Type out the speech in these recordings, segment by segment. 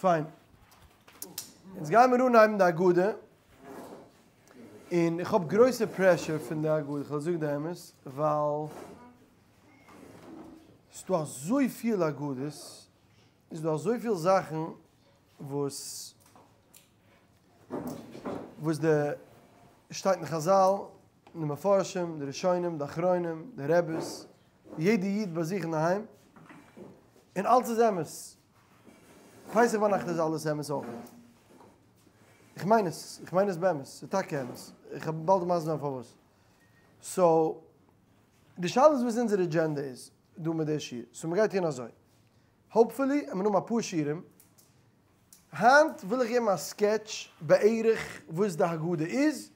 פיין. אונז גיימיר אנהייבן די הגדה, און איך האב גרויסע pressure פון די הגדה, איך וועל זאגן די אמת, ווייל ס'דא אזויפיל הגדות, איז דא אזויפיל זאכן וואס וואס די שטייט אין חזל, אין די מפרשים, די ראשונים, די אחרונים, די רעביס, יעדע איד ביי זיך אינדערהיים, און אלץ איז אמת. פסח ביינאכט איז אלעס אמת אויך. איך מיין עס, איך מיין עס באמת, ס'איז טאקע אמת. איך האב באלד מסביר זיין פארוואס. so, די שאלה איז וואס אונזער agenda איז דא מיט די שיעור. so מ'גייט טון אזוי. hopefully וועט מען האבן אפאר שיעורים. היינט וויל איך געבן א sketch בערך וואס די הגדה איז,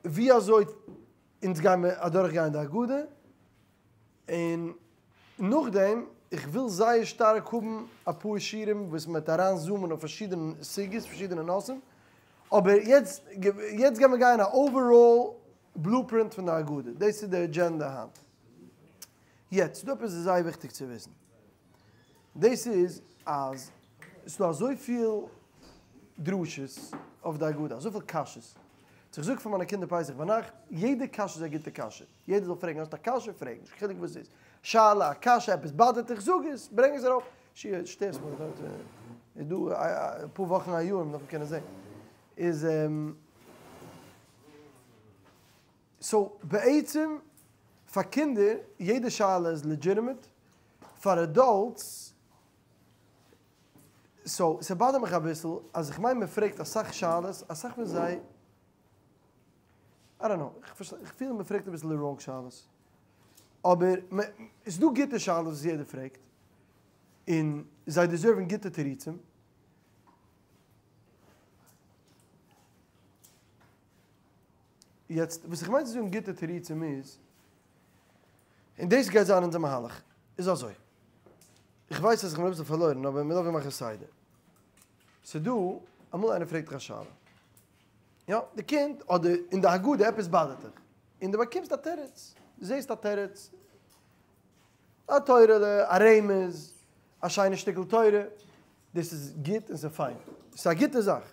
ווי אזוי אונז גיימער אדורך גיין די הגדה, און נאכדעם, איך וויל זייער שטארק האבן אפאר שיעורים וואס מען וועט אריין zoom ען אויף פארשידענע סוגיות, פארשידענע נושאים, אבער יעצט יעצט גיימער גיין א overall blueprint פון די הגדה, דאס איז די agenda היינט. יעצט, ס'דא עפעס זייער וויכטיג צו וויסן, דאס איז אז ס'דא אזויפיל דרשות אויף די הגדה, אזויפיל קשיות, איך זאג פאר מיינע קינדער פסח ביינאכט, יעדע קשיא איז א גוטע קשיא, יעדער זאל פרעגן, האסט א קשיא? פרעג, נישט קיין חילוק וואס ס'איז, שאלה, א קשיא, עפעס באדערט דיך, זאג עס, ברענג עס ארויף, שיע, שטערסט מיך דארט, איז דא אפאר וואכן א יאר, מ'דארף קענען זען, איז, so בעצם פאר קינדער, יעדע שאלה איז legitimate, פאר adults, so ס'באדערט מיך אביסל אז איך מיין מ'פרעגט אסאך שאלות, אסאך פון זיי, I don't know, איך פיל מ'פרעגט אביסל די wrong שאלות. אבער ס'איז דא גוטע שאלות וואס יעדער פרעגט, און זיי deserve ן גוטע תירוצים. יעצט וואס איך מיין צו זאגן גוטע תירוצים איז, און דאס גייט זיין אונזער מהלך, איז אזוי, איך ווייס אז איך בין אביסל פארלוירן אבער מען דארף מאכן סדר. ס'דא, אמאל איינער פרעגט דיך א שאלה, יא, די קינד אדער אין די הגדה עפעס באדערט דיך, און דו באקומסט א תירוץ, דו זעסט א תירוץ, א תורה'לע, א רמז, א שיינע שטיקל תורה, דאס איז גוט און ס'איז פיין, ס'איז א גוטע זאך.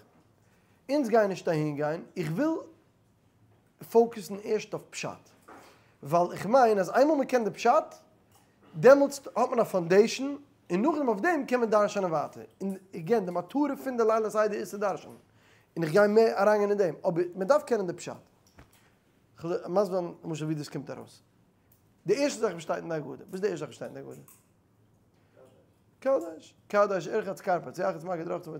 אונז גייען נישט אהין גיין, איך וויל focus ן ערשט אויף פשט, ווייל איך מיין אז איינמאל מען קען די פשט, דעמאלטס האט מען א foundation, און נאכדעם אויף דעם קען מען דרש'נען ווייטער. און again, די מטרה פון די ליל הסדר איז צו דרש'נען, און איך גיי מער אריינגיין אין דעם, אבער מען דארף קענען די פשט. כ'וועל מסביר זיין למשל ווי דאס קומט ארויס. די ערשטע זאך וואס שטייט אין די הגדה, וואס איז די ערשטע זאך וואס שטייט אין די הגדה? קדש, קדש ורחץ כרפס, ירחץ מגיד רחצה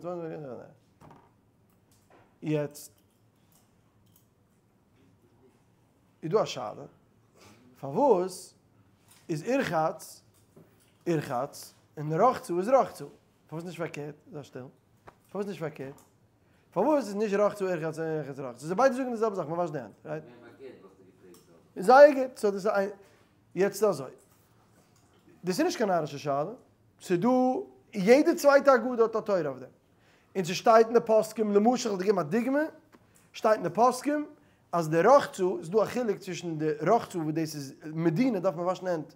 יעצט איז דא א שאלה, פארוואס איז ורחץ ורחץ און רחצה איז רחצה? פארוואס נישט פארקערט? זיי שטיל. פארוואס נישט פארקערט? פארוואס איז נישט רחצה ורחץ און ורחץ רחצה? זיי ביידע זאגן די זעלבע זאך, מען וואשט די הענט, right? זייער גוט, so דאס איז איין, יעצט אזוי, דאס איז נישט קיין נארישע שאלה, ס'איז דא, יעדע צווייטע הגדה האט א תורה אויף דעם, און ס'שטייט אין די פוסקים, למשל איך וועל דיר געבן א דוגמא, שטייט אין די פוסקים אז די רחצה, איז דא א חילוק צווישן די רחצה וואס דאס איז מדינא דארף מען וואשן הענט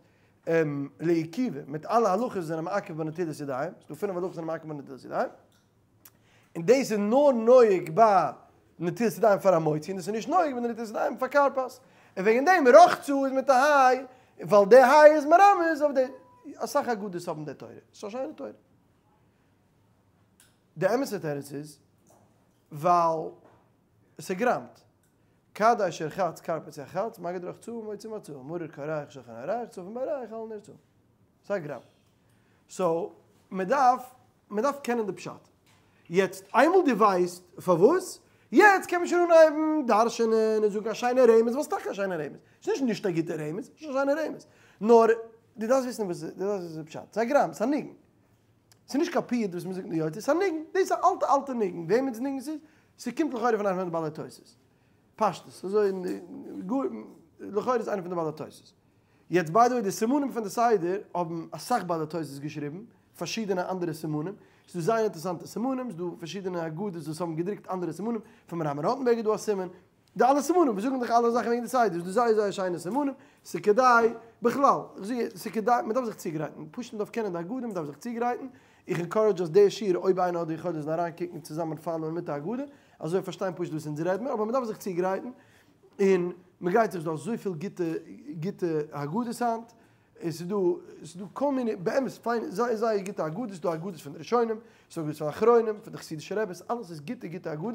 לעיכובא, מיט אלע הלכות וואס זענען מעכב ביי נטילת ידיים, ס'איז דא פינף הלכות וואס זענען מעכב ביי נטילת ידיים, און דאס איז נאר נוהג ביי נטילת ידיים פאר המוציא, און דאס איז נישט נוהג ביי נטילת ידיים פאר כרפס. און וועגן דעם רחצה איז מיט א היי, ווייל די היי איז מרמז אויף די. אסאך הגדות האבן די תורה. ס'איז א שיינע תורה. די אמת'ע תירוץ איז, ווייל ס'גראמט. קדש ורחץ כרפס ירחץ, מגיד רחצה מוציא מצה, מרור קרח שולחן עורך, צפון בירך על נרצה. ס'איז א גראם. so, מ'דארף, מ'דארף קענען די פשט. יעצט, איינמאל דו ווייסט פארוואס, יעצט קען מען שוין אנהייבן דרש'ענען און זאגן א שיינע רמז, ווייל ס'איז טאקע א שיינע רמז. ס'איז נישט נישט א גוטע רמז, ס'איז א שיינע רמז. נאר, דו דארפסט וויסן וואס, דו דארפסט וויסן די פשט. ס'איז א גראם, ס'איז א ניגון. ס'איז נישט קיין פיוט וואס מ'זאגט אין די יוצר, ס'איז א ניגון. דאס איז א אלטע אלטע ניגון. וועמענס ניגון ס'איז? ס'קומט לכאורה פון איינע פון די בעלי תוס'. פשטות, אזוי גאר, לכאורה איז איינע פון די בעלי תוס'. יעצט by the way די סימנים פון די סדר האבן אסאך בעלי תוס' געשריבן, פארשידענע אנדערע סימנים, ס'איז דא זייער אינטערעסאנטע סימנים, ס'איז דא פארשידענע הגדות וואס האבן געדרוקט אנדערע סימנים, פון מהר"ם ראטנבערג איז דא א סימן, די אלע סימנים וואס זאגן דאך אלע זאכן וועגן די סדר, ס'איז דא זייער זייער שיינע סימנים, ס'איז כדאי, בכלל, איך זאג ס'איז כדאי, מ'דארף זיך צוגרייטן, פשוט מ'דארף קענען די הגדה, מ'דארף זיך צוגרייטן. איך ענקארעדזש אז די שיעור אויב איינער האט די יכולת זאל אריין קוקן צוזאמען פאלאוען מיט די הגדה, אזוי פארשטיין פשוט וואס אונז רעד מיר, אבער מ'דארף זיך צוגרייטן, און מ'גרייט זיך ס'דא אזויפיל גוטע גוטע הגדות היינט, און ס'איז דא ס'איז דא כל מיני באמת פיינע זייער זייער גוטע הגדות, ס'איז דא הגדות פון די ראשונים, ס'איז דא הגדות פון אחרונים, פון די חסידישע רעבעס, אלעס איז גוטע גוטע הגדות,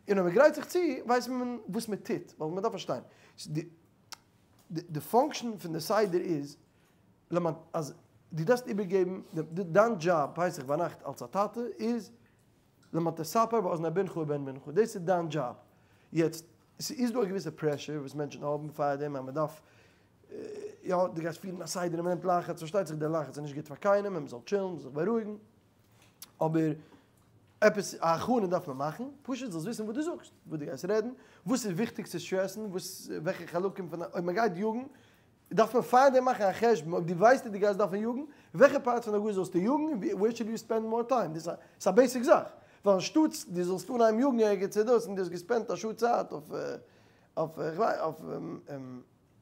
און אויב מ'גרייט זיך צו ווייסט מען וואס מ'טוט, ווייל מ'דארף פארשטיין, די די פאנקשען פון די סדר איז למען אז דו דארפסט איבערגעבן דיין דזשאב פסח ביינאכט אלס א טאטע איז למען תספר באזני בנך ובן בנך, דאס איז דיין דזשאב, יעצט ס'איז דא א געוויסע פרעשור וואס מענטשן האבן פאר דעם אז מ'דארף יא דו גייסט פירן א סדר און מ'נעמט לחץ, פארשטייט זיך דער לחץ איז נישט גוט פאר קיינעם און מ'זאל טשילן, מ'זאל זיך בארואיגן, אבער עפעס א הכנה דארף מען מאכן, פשוט זאלסט וויסן וואס דו זאגסט, וואס דו גייסט רעדן, וואס איז וויכטיג צו סטרעסן, וואס וועלכע חלקים פון אויב מ'גייט יאגן, דארף מען פארדעם מאכן א חשבון, אויב דו ווייסט אז דו גייסט דארפן יאגן, וועלכע פארט פון די הגדה זאלסטו יאגן, און וועיר שוד יו ספענד מאר טיים, דאס איז א בעיסיק זאך, ווייל אנשטאטס דו זאלסט אנהייבן יאגן ערגעץ צו דאס און דו האסט געספענדט א שעה צייט אויף אויף כ'ווייס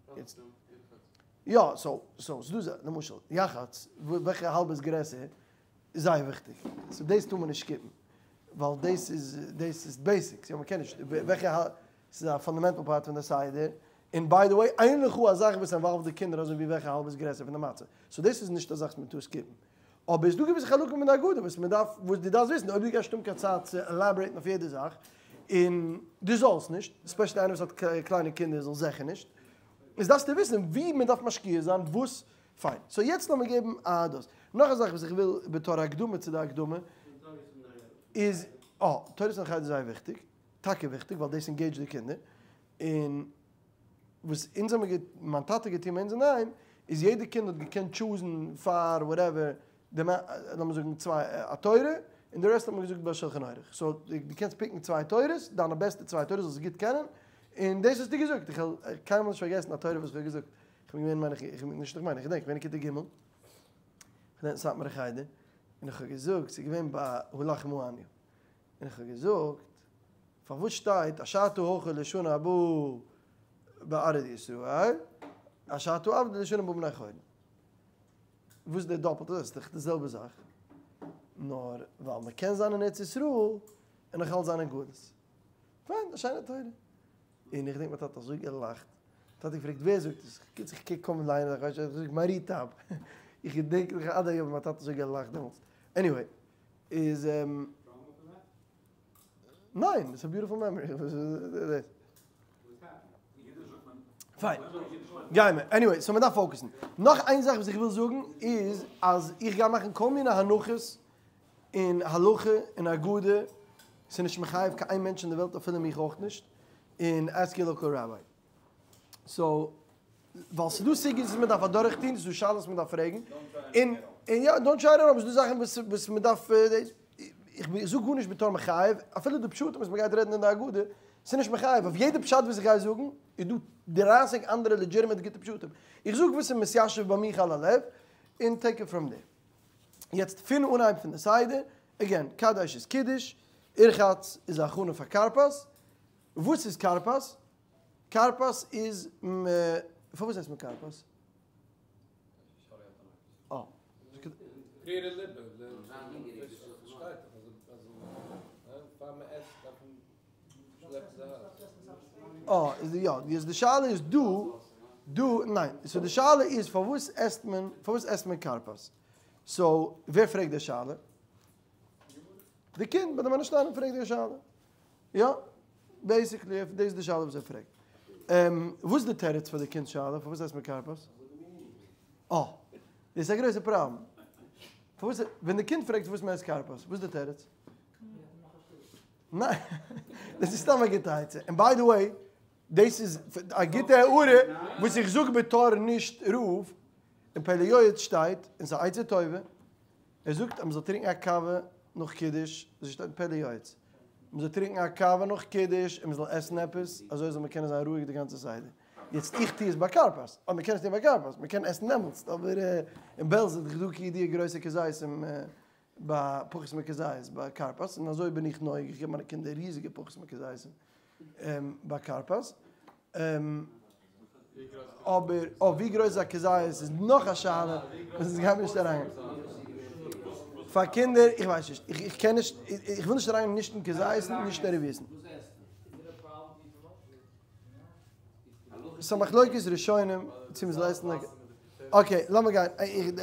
אויף יא, סאו סאו ס'דא למשל יחץ, וועלכע האלב איז גרעסער, איז זייער וויכטיג, סאו דאס טאר מען נישט סקיפן, ווייל דאס איז דאס איז בעיסיקס, יא מ'קען נישט, וועלכע ס'איז א פאנדאמענטל פארט פון די סדר, און ביי די וועי אין לך א זאך וואס אינוואלווד די קינדער אזוי ווי וועלכע האלב איז גרעסער פון די מצה, סאו דאס איז נישט א זאך וואס מ'טאר סקיפן, אבער איז דא געוויסע חלקים פון די הגדה וואס מ'דארף, וואס דו דארפסט וויסן אויב דו גייסט נישט האבן קיין צייט צו עלאבערעיטן אויף יעדע זאך, און דו זאלסט נישט, ספעשעלי איינער וואס האט קליינע קינדער זאל זיכער נישט, איז דארפסטו וויסן ווי מ'דארף משקיע זיין, וואס פיין, סאו יעצט לאמיר געבן א דאס. נאך א זאך וואס איך וויל בתור הקדמה צו די הקדמה איז, אה, תורות אין חדר איז זייער וויכטיג, טאקע וויכטיג ווייל דאס אינגעידזשט די קינדער, און וואס אונז האמיר גע, מיין טאטע האט געטון ביי אונז אינדערהיים, איז יעדע קינד האט געקענט טשוזן פאר וואטעווער, די מ, לאמיר זאגן צוויי, א תורה, און די רעסט האט מען געזאגט ביי שלחן עורך. סאו דו קענסט פיקן צוויי תורות, דיינע בעסטע צוויי תורות זאלסט גוט קענען, און דאס האסטו געזאגט. איך וועל קיינמאל נישט פארגעסן א תורה וואס איך האב געזאגט. איך בין געווען מיין איך, איך נישט איך מיין, איך געדענק, איך בין אין כיתה ג', איך בין אין סאטמארע חדר, און איך האב געזאגט, ס'איז געווען ביי הא לחמא עניא, און איך האב געזאגט, פארוואס שטייט השתא הכא לשנה הבאה בארעא דישראל, השתא עבדי לשנה הבאה בני חורין? וואס איז די דאפלטע? דאס איז דאך די זעלבע זאך, נאר ווייל מען קען זיין אין ארץ ישראל און נאך אלץ זיין אין גלות. פיין, א שיינע תורה. און איך געדענק מיין טאטע האט אזוי געלאכט, טאטע געפרעגט ווער זאגט עס, קיצור איך קוק קוים ליינען איך ווייס נישט, איך זאג מהר"י ט"ב, איך געדענק נאך עד היום ווי מיין טאטע האט אזוי געלאכט דעמאלטס, עניוועי, איז ניין, איטס א ביוטיפול מעמארי. פיין, גיימער, עניוועי, סאו מ'דארף פאוקעסן. נאך איין זאך וואס איך וויל זאגן איז אז איך גיי מאכן כל מיני הנחות אין הלכה און הגדה, ס'איז נישט מחייב קיין איין מענטש אין די וועלט אפילו מיך אויך נישט, און עסק יור לאקעל ראביי. סאו, ווייל ס'איז דא סוגיות וואס מ'דארף אדורכטון, ס'איז דא שאלות וואס מ'דארף פרעגן, און און יא, דאנט טריי איט עט האום, ס'איז דא זאכן וואס וואס מ'דארף, איך זאג גארנישט בתור מחייב, אפילו די פשטים וואס מ'גייט רעדן אין די הגדה, ס'איז נישט מחייב, אויף יעדע פשט וואס איך גיי זאגן, איז דא דרייסיג אנדערע לעדזשיטימעט גוטע פשטים. איך זאג וואס איז מתיישב ביי מיך על הלב, און טעיק איט פראם דעיר. יעצט פון אנהייב פון די סדר, עגעין, קדש איז קידוש, ורחץ איז א הכנה פאר כרפס, וואס איז כרפס? כרפס איז מ. פארוואס עסט מען כרפס? אה. אה, איז די יא, יעצט די שאלה איז דא, דא, ניין, סאו די שאלה איז פארוואס עסט מען, פארוואס עסט מען כרפס? סאו, ווער פרעגט די שאלה? די קינד ביי די מה נשתנה פרעגט די שאלה. יא, בעיסיקלי דאס איז די שאלה וואס ער פרעגט. וואס איז די תירוץ פאר די קינד'ס שאלה פארוואס עסט מען כרפס? אה, דאס איז א גרויסע פראבלעם. פארוואס, ווען די קינד פרעגט פארוואס מען עסט כרפס, וואס איז די תירוץ? ניין, דאס איז סתם א גוטע עצה. און ביי די וועי, דאס איז א גוטע הערה וואס איך זאג בתור נישט רב, אין פלא יועץ שטייט, און ס'איז א עצה טובה, ער זאגט אז מ'זאל טרינקן א קאווע נאך קידוש, אזוי שטייט אין פלא יועץ, מ'זאל טרינקן א קאווע נאך קידוש און מ'זאל עסן עפעס, אזוי זאל מען קענען זיין רואיג די גאנצע סדר. יעצט איך טו עס ביי כרפס, אבער מ'קען עס טון ביי כרפס, מ'קען עסן דעמאלטס, אבער אין בעלז איז דאך דא כידוע גרויסע כזיתים ביי פחות מכזית ביי כרפס, און אזוי בין איך נוהג, איך געב מיינע קינדער ריזיגע פחות מכזיתים ביי כרפס. אבער אויף ווי גרויס א כזית איז נאך א שאלה וואס אונז גיימיר נישט אריין. פאר קינדער, איך ווייס נישט, איך קען נישט, איך וויל נישט אריין נישט אין כזית'ן נישט אין רביעית'ן. ס'א מחלוקת ראשונים צו מ'זאל עסן okay, לאמיר גיין,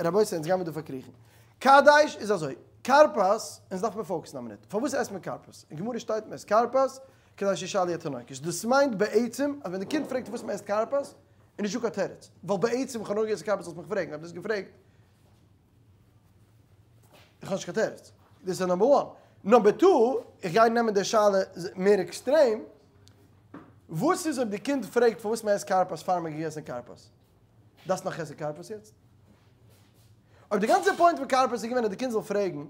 רבותי אונז גיימיר דא פארקריכן. קדש איז אזוי, כרפס, אונז דארף מען focus ן א מינוט, פארוואס עסט מען כרפס? אין גמרא שטייט מ'עסט כרפס כדי שישאלו התינוקות, דאס מיינט בעצם אז ווען די קינד פרעגט פארוואס מ'עסט כרפס, איז נישטא קיין תירוץ, ווייל בעצם איך האב נאר געגעסן כרפס זאלסט מיך פרעגן, אויב דו האסט געפרעגט, איך האב נישט קיין תירוץ. דאס איז number one. Number two, איך גיי נעמען די שאלה מער עקסטרעם, וואס איז אויב די קינד פרעגט פארוואס מען עסט כרפס פאר מען האט געגעסן כרפס? דארפסט נאך עסן כרפס יעצט? אויב די גאנצע point פון כרפס איז געווען אז די קינד זאל פרעגן,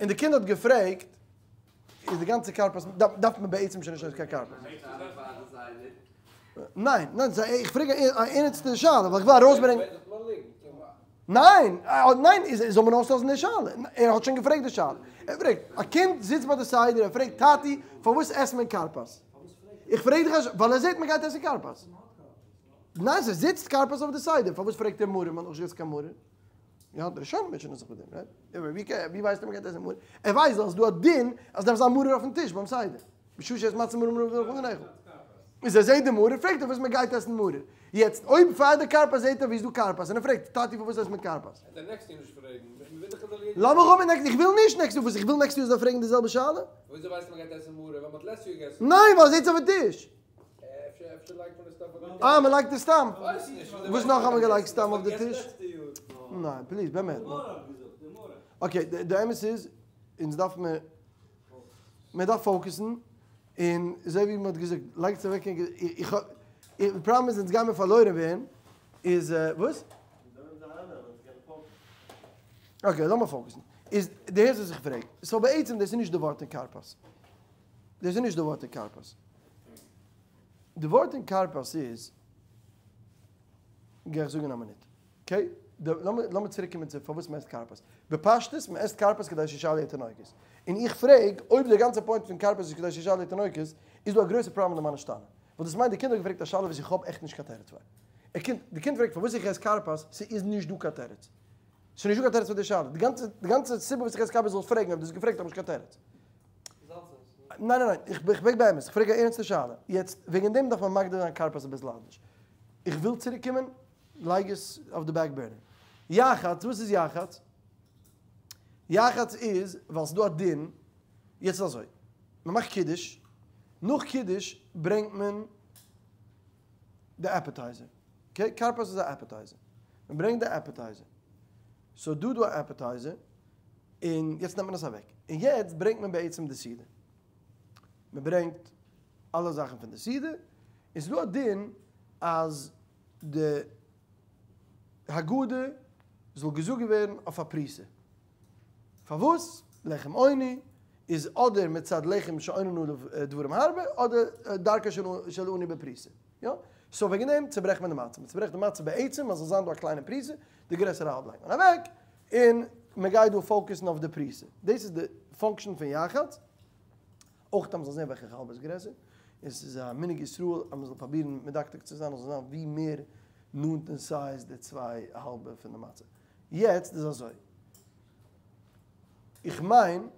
און די קינד האט געפרעגט, איז די גאנצע כרפס, דארף מען בעצם שוין נישט עסן קיין כרפס. ניין, ניין, איך פרעג א ערנסטע שאלה, ווייל איך וויל ארויסברענגען. ניין, ניין, איז זאל מען אויסלאזן די שאלה. ער האט שוין געפרעגט די שאלה. ער פרעגט, א קינד זיצט ביי די סדר, ער פרעגט, טאטי, פארוואס עסט מען כרפס? איך פרעג דיך א שאלה, ווייל ער זעט מען גייט עסן כרפס. ניין, ס'זיצט כרפס אויף די סדר, פארוואס פרעגט ער מרור? מען האט נאכנישט געגעסן קיין מרור. יא, די ראשונים מוטשענען זיך מיט דעם, right? ווי ווייסט ער מען גייט עסן מרור? ער ווייסט אז ס'איז דא א דין אז דארף זיין מרור אויפן טיש ביים סדר. בשעה שיש מצה מרור מרור מרור וכו'. איז ער זעהט די מרור פרעגט ער וואס מען גייט עסן מרור. יעצט אויב פאר די כרפס זעהט ער ווי איז דא כרפס און ער פרעגט טאטי פארוואס עסט מען כרפס? לאמיך האבן next איך וויל נישט next יאר וואס איך וויל next יאר זאל פרעגן די זעלבע שאלה? ניין ווייל ער זעהט עס אויפן טיש. אה מען לייגט עס סתם? וואס נאך האט מען געלייגט סתם אויף די טיש? ניין please באמת. Okay די אמת איז אונז דארף מען מען דארף focus ן, און אזוי ווי מען האט געזאגט, לייגטס אוועק ענק, איך האב, די פראבלעם איז אונז גיימער פארלוירען ווערן, איז וואס? Okay לאמיר focus ן, איז די הערסט וואס איך פרעג, so בעצם דאס איז נישט די ווארט אין כרפס, דאס איז נישט די ווארט אין כרפס, די ווארט אין כרפס איז, גיי איך זאגן אין א מינוט. Okay, לאמיר צוריק קומען צו פארוואס מען עסט כרפס. בפשטות, מען עסט כרפס כדי שישאלו התינוקות. און איך פרעג, אויב דער גאנצער point פון כרפס איז כדי שישאלו התינוקות, איז דא א גרויסע פראבלעם אין די מה נשתנה. ווייל דאס מיינט די קינד האט געפרעגט א שאלה וואס איך האב עכט נישט קיין תירוץ פאר. ער קומט, די קינד פרעגט פארוואס איך עס כרפס, ס'איז נישט דא קיין תירוץ. ס'איז נישט דא קיין תירוץ פאר די שאלה. די גאנצע, די גאנצע סיבה וואס איך עס כרפס זאלסט פרעגן, אויב דו האסט געפרעגט האב איך נישט קיין תירוץ. ניין ניין ניין, איך פרעג באמת, איך פרעג א ערנסטע שאלה. יעצט, וועגן דעם דארף מען מגדיר זיין כרפס אביסל אנדערש. איך וויל צוריק קומען לייג עס אויף די back burner. יחץ, וואס איז יחץ? יחץ איז ווייל ס'איז דא א דין, יעצט איז אזוי, מ'מאכט קידוש, נאך קידוש ברענגט מען די appetizer, okay? כרפס איז א appetizer, מ'ברענגט די appetizer, so דא דא א appetizer, און יעצט נעמט מען עס אוועק, און יעצט ברענגט מען בעצם די סעודה, מ'ברענגט אלע זאכן פון די סעודה, און ס'איז דא א דין אז די הגדה זאל געזאגט ווערן אויף א פרוסה. פארוואס? לחם עוני איז אדער מצד לחם שאונן עליו דברים הרבה אדער דרכו של עני בפרוסה. יא? So וועגן דעם צוברעכט מען די מצה. מען צוברעכט די מצה בעצם אז זאל זיין דא א קליינע פרוסה, די גרעסערע האלב לייגט מען אוועק, און מען גייט דא focus ן אויף די פרוסה. דאס איז די function פון יחץ. אויך אז מ'זאל זען וועלכע האלב איז גרעסער, און ס'איז א מנהג ישראל אז מ'זאל פראבירן מדקדק צו זיין אז ס'זאל זיין ווי מער נאנט אין size די צוויי האלבע פון די מצה. יעצט איז אזוי, איך מיין,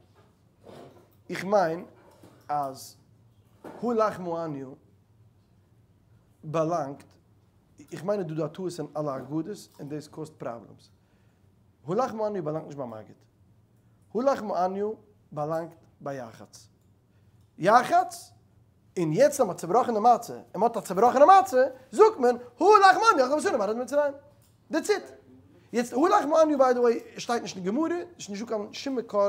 איך מיין אז הא לחמא עניא באלאנגט, איך מיין אז דא דא א טעות אין אלע הגדות און דאס קאוזט problems. הא לחמא עניא באלאנגט נישט ביי מגיד. הא לחמא עניא באלאנגט ביי יחץ. יחץ, און יעצט אז מ'האט צובראכן די מצה, און מ'האט א צובראכענע מצה, זאגט מען, הא לחמא עניא אכלו אבותינו בארץ מצרים. That's it. יעצט הא לחמא עניא by the way שטייט נישט אין גמרא, ס'איז נישטא קיין שום מקור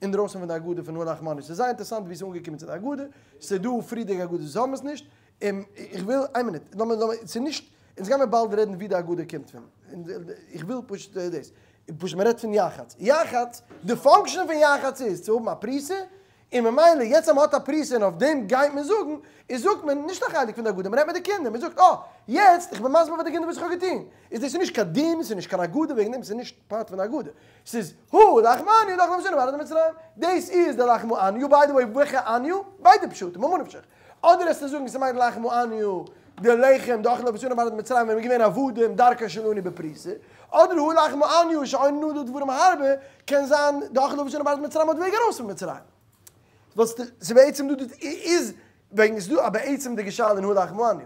אינדרויסן פון די הגדה פון הא לחמא עניא. ס'איז זייער אינטערעסאנט ווי ס'איז אנגעקומען צו די הגדה, ס'איז דא פריערדיגע הגדות וואס האבן עס נישט, און איך וויל, איין מינוט, לאמיר, לאמיר, ס'איז נישט, אונז גיימיר באלד רעדן ווי די הגדה קומט פון, איך וויל פשוט דאס. פשוט מען רעדט פון יחץ. יחץ, די function פון יחץ איז צו האבן א פרוסה, און ממילא יעצט אז מען האט א פרוסה און אויף דעם גייט מען זאגן, איז זאגט מען נישט א חלק פון די הגדה, מען רעדט מיט די קינדער, מען זאגט אה, יעצט איך בין מסביר פאר די קינדער וואס איך האב געטון, איז דאס איז נישט קיין דין, ס'איז נישט קיין הגדה, וועגן דעם ס'איז נישט part פון די הגדה, ס'איז הא לחמא עניא אכלו אבותינו בארץ מצרים, דאס איז די לחמא עניא, by the way וועלכע עניא? ביידע פשטים, ממה נפשך, אדער עסטו זאגן ס'מיינט לחמא עניא. די לחם דאכלו אבותינו בארעא דמצרים ווען מ'איז געווען עבדים דרכו שלנו בפרוסה, אדער הא לחמא עניא שעונין עליו דברים הרבה, קען זיין דאכלו אבותינו בארעא דמצרים אויף די וועג ארויס פון מצרים. וואס ס'בעצם דא די איז וועגן ס'איז דא א בעצם'דיגע שאלה אין הא לחמא עניא.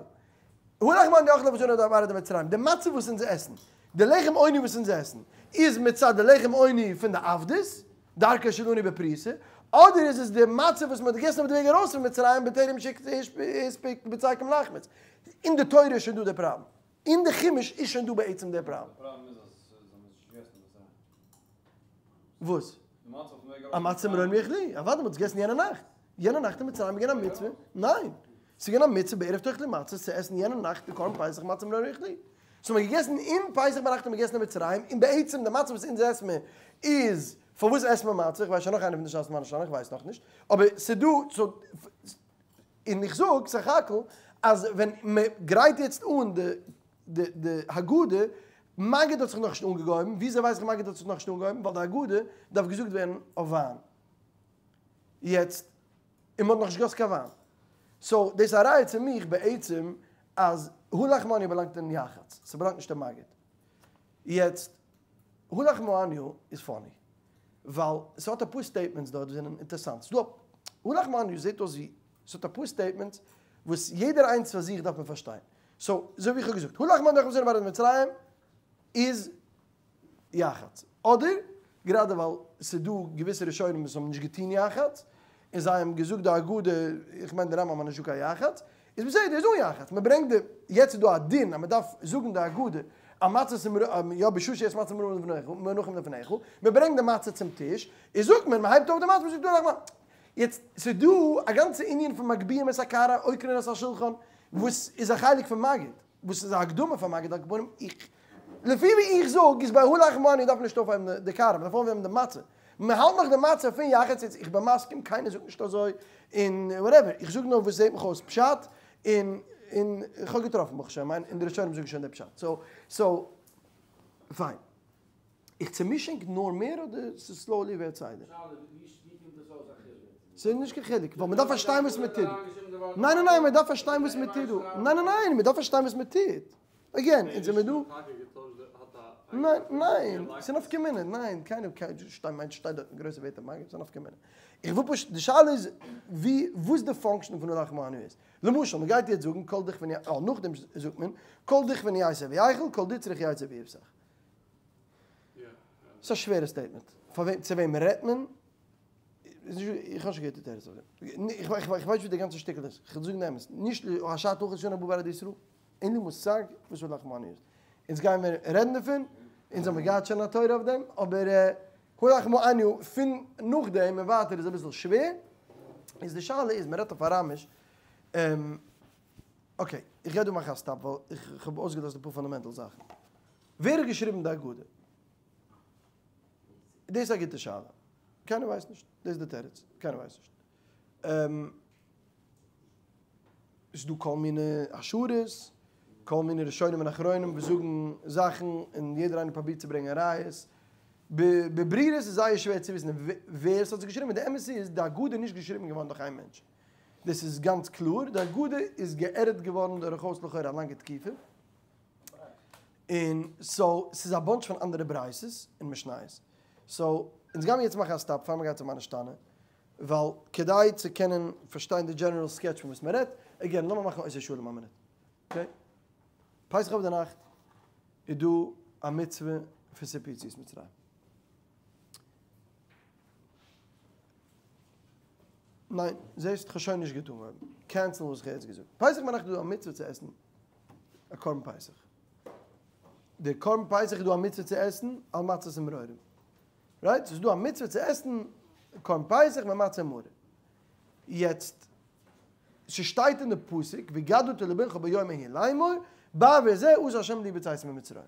הא לחמא עניא דאכלו אבותינו בארעא דמצרים, די מצה וואס אונז עסן, די לחם עוני וואס אונז עסן, איז מצד די לחם עוני פון די עבדות, דרכו שלנו בפרוסה, אדער איז עס די מצה וואס מען האט געגעסן אויף די וועג ארויס פון מצרים בטרם שהספיק בצקם לחמץ. אין די תורה איז שוין דא די פראבלעם. אין די חומש איז שוין דא בעצם די פראבלעם. די פראבלעם איז אז זיי האבן עס נישט געגעסן אין מצרים. וואס? די מצה אויפן וועג ארויס א מצה מרור יאכלוהו. אוודאי מען האט עס געגעסן יענע נאכט. יענע נאכט אין מצרים איז געווען א מצוה? ניין. ס'איז געווען א מצוה בערב תאכלו מצות צו עסן יענע נאכט די קרבן פסח מצה מרור יאכלוהו. סאו מ'האט געגעסן אין פסח ביינאכט האט מען געגעסן אין מצרים, און בעצם די מצה וואס אונז עסן מיר איז, פארוואס עסט מען מצה? איך ווייס שוין נאך איינע פון די שאלות מה נשתנה, איך ווייס נאכנישט, אבער ס'דא, סאו, און איך זאג סך הכל אז ווען מ'גרייט יעצט אן די די די הגדה, מגיד האט זיך נאכנישט אנגעגעהויבן, וויאזוי ווייס איך מגיד האט זיך נאכנישט אנגעהויבן? ווייל די הגדה דארף געזאגט ווערן אויף וויין. יעצט, און מ'האט נאכנישט געגאסן קיין וויין. סאו דאס איז א ראיה צו מיך בעצם אז הא לחמא עניא באלאנגט אין יחץ, ס'באלאנגט נישט אין מגיד. יעצט, הא לחמא עניא איז funny, ווייל ס'האט אפאר statements דארט וואס זענען אינטערסאנט. ס'דא א, הא לחמא עניא זעט אויס ווי ס'האט אפאר statements וואס יעדער איינס פאר זיך דארף מען פארשטיין. סאו, אזוי ווי איך האב געזאגט, הא לחמא עניא דאכלו אבותינו בארעא דמצרים איז יחץ. אדער, גראדע ווייל ס'איז דא געוויסע ראשונים וואס האבן נישט געטון יחץ, און זיי האבן געזאגט די הגדה, איך מיין די רמב"ם האט נישט געזאגט קיין יחץ, איז בסדר איז אן יחץ, מען ברענגט די, יעצט איז דא א דין אז מען דארף זאגן די הגדה, א מצה צום ר, יא בשעה שיש מצה מונחים לפניך, מען ברענגט די מצה צום טיש, איז זאגט מען, מען הייבט אויף די מצה, מען זאגט הא לחמא. יעצט, ס'איז דא א גאנצע ענין פון מגביהים את הקערה עוקרין את השולחן, וואס איז א חלק פון מגיד. וואס איז א הקדמה פאר מגיד על כל פנים, איך, לפי ווי איך זאג איז ביי הא לחמא עניא דארף מען נישט אויפהייבן די קערה, מען דארף אויפהייבן די מצה, מען האלט נאך די מצה פון יחץ יעצט איך בין מסכים קיינער זאגט נישט אזוי און whatever, איך זאג נאר וואס זעט מיך אויס פשט און און איך האב געטראפן ברוך השם, און די ראשונים זאגן שוין די פשט, סאו סאו פיין. איך צומיש ענק נאר מער אדער ס'איז slowly ווערט סדר? ס'איז נישט קיין חילוק, ווייל מ'דארף פארשטיין וואס מ'טוט דא. ניין ניין ניין, מ'דארף פארשטיין וואס מ'טוט דא. ניין ניין ניין, מ'דארף פארשטיין וואס מ'טוט. Again, אונז זעמיר דא. ניין ניין, ס'איז נפקא מינה, ניין, קיינער שטייט שטייט דארט מיט גרויסע ווערטער מגיד, ס'איז נפקא מינה. איך וויל פשוט, די שאלה איז ווי, וואס די function פון הא לחמא עניא איז. למשל, מ'גייט יעצט זאגן כל דכפין, אה, נאכדעם זאגט מען, כל דכפין ייתי וייכול, כל דצריך יצא ויפסח. ס'איז א שווערע statement. פאר וועם, צו וועם רעדט מען? איך האב נישט געהערט די תירוץ אויף דעם. איך ווייס נישט ווי די גאנצע שטיקל איז. כ'וועל זאגן די אמת. נישט השעה תאכל שנה הבאה בארץ ישראל. אין לי מושג וואס הא לחמא עניא איז. אונז גייען מיר רעדן דערפון. אונז האבן געהאט שוין א תורה אויף דעם. אבער הא לחמא עניא פון נאכדעם און ווייטער איז אביסל שווער. איז די שאלה איז, מ'רעדט אויף אראמיש. Okay, איך גיי דא מאכן א stop ווייל איך האב אויסגעלאזט אפאר fundamental זאכן. ווער האט געשריבן די הגדה? דאס איז א גוטע שאלה. קיינער ווייסט נישט. דאס איז די תירוץ. קיינער ווייסט נישט. ס'איז דא כל מיני השערות, כל מיני ראשונים און אחרונים וואס זאגן זאכן און יעדער איינער פרובירט צו ברענגען ראיות. בברירות איז זייער שווער צו וויסן ווער עס האט עס געשריבן. די אמת איז, די הגדה איז נישט געשריבן געווארן דורך איין מענטש. דאס איז גאנץ קלאר. די הגדה איז גע'עדיט געווארן דורכאויס לכאורה א לאנגע תקופה. און so ס'איז א bunch פון אנדערע ברייתות און משניות. So אונז גיימיר יעצט מאכן א stop פאר מ'גייט צו מה נשתנה, ווייל כדי צו קענען פארשטיין די general sketch פון וואס מ'רעדט, again לאמיר מאכן עושה שלום א מינוט. Okay? פסח אויף די נאכט איז דא א מצוה פון סיפור יציאת מצרים. ניין, זעסט כ'האב שוין נישט גוט אנגעהויבן. Cancel וואס כ'האב יעצט געזאגט. פסח ביינאכט איז דא א מצוה צו עסן א קרבן פסח. די קרבן פסח איז דא א מצוה צו עסן על מצות ומרורים. Right? ס'איז דא א מצוה צו עסן קרבן פסח מיט מצה און מרור. יעצט, ס'שטייט אין די פסוק והגדת לבנך ביום ההוא לאמור, בעבור זה עשה השם לי בצאתי ממצרים.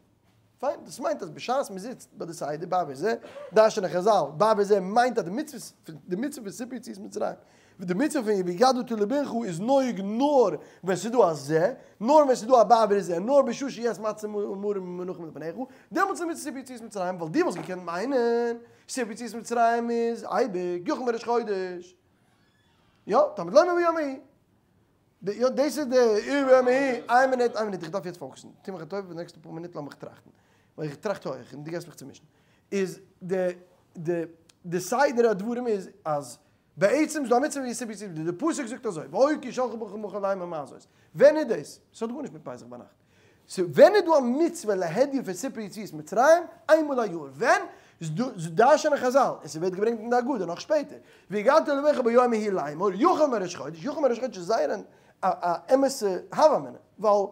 פיין, דאס מיינט אז בשעת מ'זיצט ביי די סדר בעבור זה, דרש'נען חז"ל, בעבור זה מיינט אז די מצוות, די מצוה פון סיפור יציאת מצרים, די מצוה פון והגדת לבנך איז נוהג נאר ווען ס'איז דא א זה, נאר ווען ס'איז דא א בעבור זה, נאר בשעה שיש מצה ומרור מונחים לפניך, דעמאלטס איז מצוה סיפור יציאת מצרים, ווייל דו וואלסט געקענט מיינען, סיפור יציאת מצרים איז אייביג, יכול מראש חודש. יא, תלמוד לומר ביום ההוא. יא דאס איז די איין מינוט איין מינוט איך דארף יעצט focus ן, טו מיך א טובה די נעקסטע פאר מינוט לאמיך טראכטן, ווייל איך טראכט הויעך און דו גייסט מיך צומישן, איז די די די סדר הדברים איז אז בעצם איז דא א מצוה ווי סיפור יציאת מצרים, די פסוק זאגט אזוי והיה כי ישאלך בנך מחר לאמר מה זאת, ווען איז דאס? ס'האט גארנישט מיט פסח ביינאכט, סאו ווען איז דא א מצוה להדיא פון סיפור יציאת מצרים? איינמאל א יאר, ווען? דרש'נען חזל, און ס'ווערט געברענגט אין די הגדה נאך שפעטער, והגדת לבנך ביום ההוא לאמור, יחל מראש חודש, יחל מראש חודש איז זייער א אמת'ע הוה אמינא, ווייל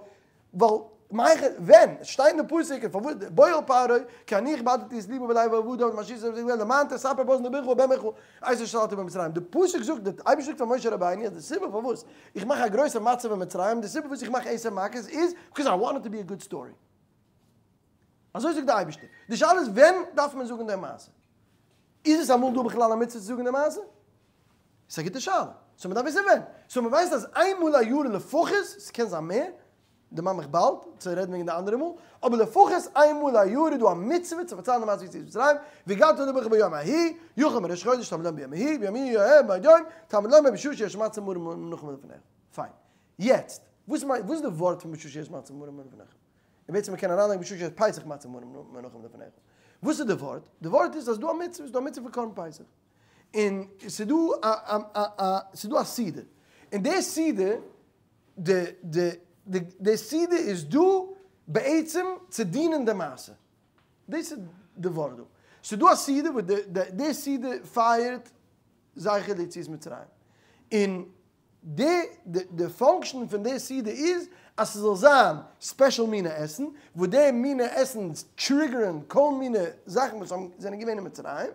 ווייל מהיכא ווען? עס שטייט אין די פסוק און פארוואס בא אל פרעה כי אני הכבדתי את לבו ולב עבדיו למען עשיתי למען תספר באזן לבנך ולבן בנך את אשר שלטתי במצרים, די פסוק זאגט, די אייבערשטער זאגט פאר משה רבינו אז די סיבה פארוואס איך מאך א גרויסע מצב אין מצרים, די סיבה פארוואס איך מאך עשר מכות איז because I want it to be a good story. אזוי זאגט די אייבערשטער. די שאלה איז ווען דארף מען זאגן די מעשה? איז עס אמאל דא בכלל א מצוה צו זאגן די מעשה? ס'איז א גוטע שאלה. so מ'דארף וויסן ווען. so מ'ווייסט אז איין מאל א יאר לפחות, ס'קען זיין מער, דערמאן מיך באלד צו רעדן וועגן די אנדערע מאל, אבער לפחות איין מאל א יאר איז דא א מצוה צו פארציילן די מעשה יציאת מצרים, והגדת לבנך ביום ההוא, יחל מראש חודש תלמוד לומר ביום ההוא, ביום ההוא יום יום, תלמוד לומר בשעה שיש מצה ומרור מונחים לפניך. פיין. יעצט, וואס מיינט, וואס איז די ווארט פון בשעה שיש מצה ומרור מונחים? און בעצם מ'קען אריינלייגן בשעה שיש פסח מצה ומרור מונחים לפניך. וואס איז די ווארט? די ווארט איז אז ס'דא א מצוה, ס'איז דא א מצוה פון קרבן פסח. און ס'איז דא א א א ס'איז דא א סעודה. און די סעודה, די די די די סעודה איז דא בעצם צו דינען די מעשה. דאס איז די ווארט דא. ס'איז דא א סעודה וואס די די די סעודה פייערט זכר ליציאת מצרים. און די די function פון די סעודה איז אז ס'זאל זיין special מינע עסן, וואס די מינע עסן trigger ן כל מיני זאכן וואס האבן זענען געווען אין מצרים,